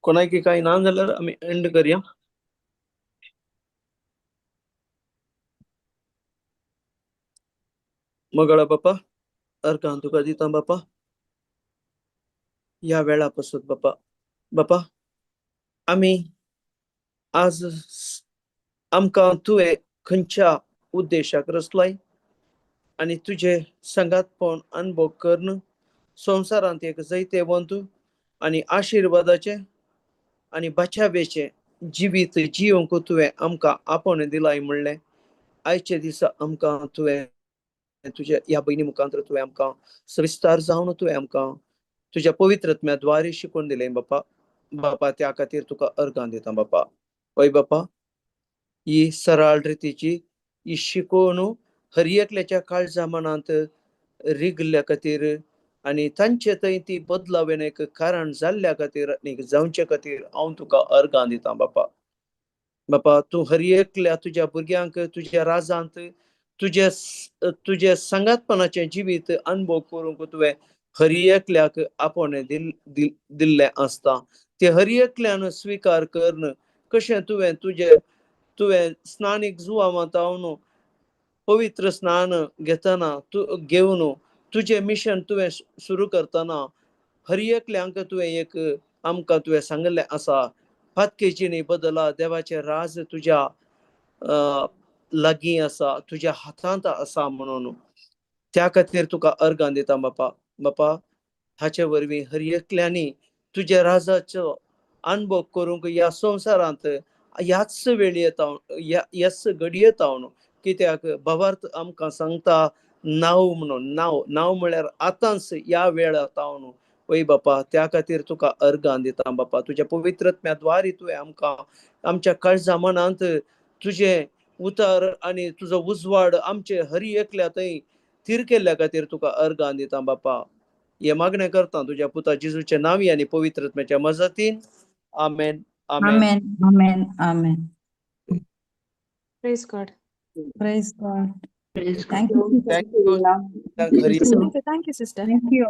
कोणाकी कांय ना जाल्यार आमी एंड करया. मोगाळा बापा, अर्कां तुका दिता बापा ह्या वेळा पासत बापा. बापा आमी आज आमकां तुवें खंयच्या उद्देशाक रचलाय आनी तुजे सांगातपण अणभव करून संवसारांत एक जैतेवंत आनी आशिर्वादाचें आनी बचावेचें जिवीत जियोंक तुवें आमकां आपोवणें दिलाय म्हणलें आयच्या दिसा आमकां तुवें तुज्या ह्या भयणी मुखांतर तुवें आमकां सविस्तार जावन तुवें आमकां तुज्या पवित्र आत्म्या द्वारे शिकोवन दिलें बापा. बापा त्या खातीर तुका अर्गां दिता बापा. हय बापा, ही सरळ रितीची ही शिकोवन हर एकल्याच्या काळजा मनांत रिगल्ल्या खातीर आनी तांचे थंय ती बदलावेन एक कारण जाल्ल्या खातीर आनी जावचे खातीर हांव तुका अर्गां दिता बापा. बापा तूं हर एकल्या तुज्या भुरग्यांक तुज्या राजांत तुजे तुजे सांगातपणाचें जिवीत अणभव करूंक तुवें हर एकल्याक आपोवणें दिल्लें आसता. ते हर एकल्यान स्विकार करून कशें तुवें तुजे तुवें स्नानीक जुवांत पवित्र स्नान घेतना तूं घेवन तुजें मिशन तुवें सुरू करतना हर एकल्यांक तुवें एक आमकां तुवें सांगिल्लें आसा, पातकेची बदला देवाचें राज तुज्या लागीं आसा, तुज्या हातांत आसा म्हणून. त्या खातीर तुका अर्गां दिता बापा. बापा हाचे वरवीं हर एकल्यांनी तुज्या राजाचो अणभव करूंक ह्या संवसारांत ह्याच वेळेंत ह्याच घडयेत हांव, कित्याक भावार्थ आमकां सांगता नांव म्हणून, नांव नांव म्हळ्यार आतांच ह्या वेळांत हांव. वय बापा त्या खातीर तुका अर्गां दिता बापा. तुज्या पवित्र आत्म्या द्वारे तुवें आमकां आमच्या काळजा मनांत तुजें उतर आनी तुजो उजवाड आमचे हरी एकल्या थंय थीर केल्ल्या खातीर तुका अर्गां दिता बापा. हे मागणें करता तुज्या पुता जेजूच्या नांवी आनी पवित्र आत्म्याच्या मजतीन. आमेन, आमेन, आमेन, आमेन, आमेन. Praise God. Praise God. Praise God. Thank you. Thank you. Thank you. Thank you sister. Thank you.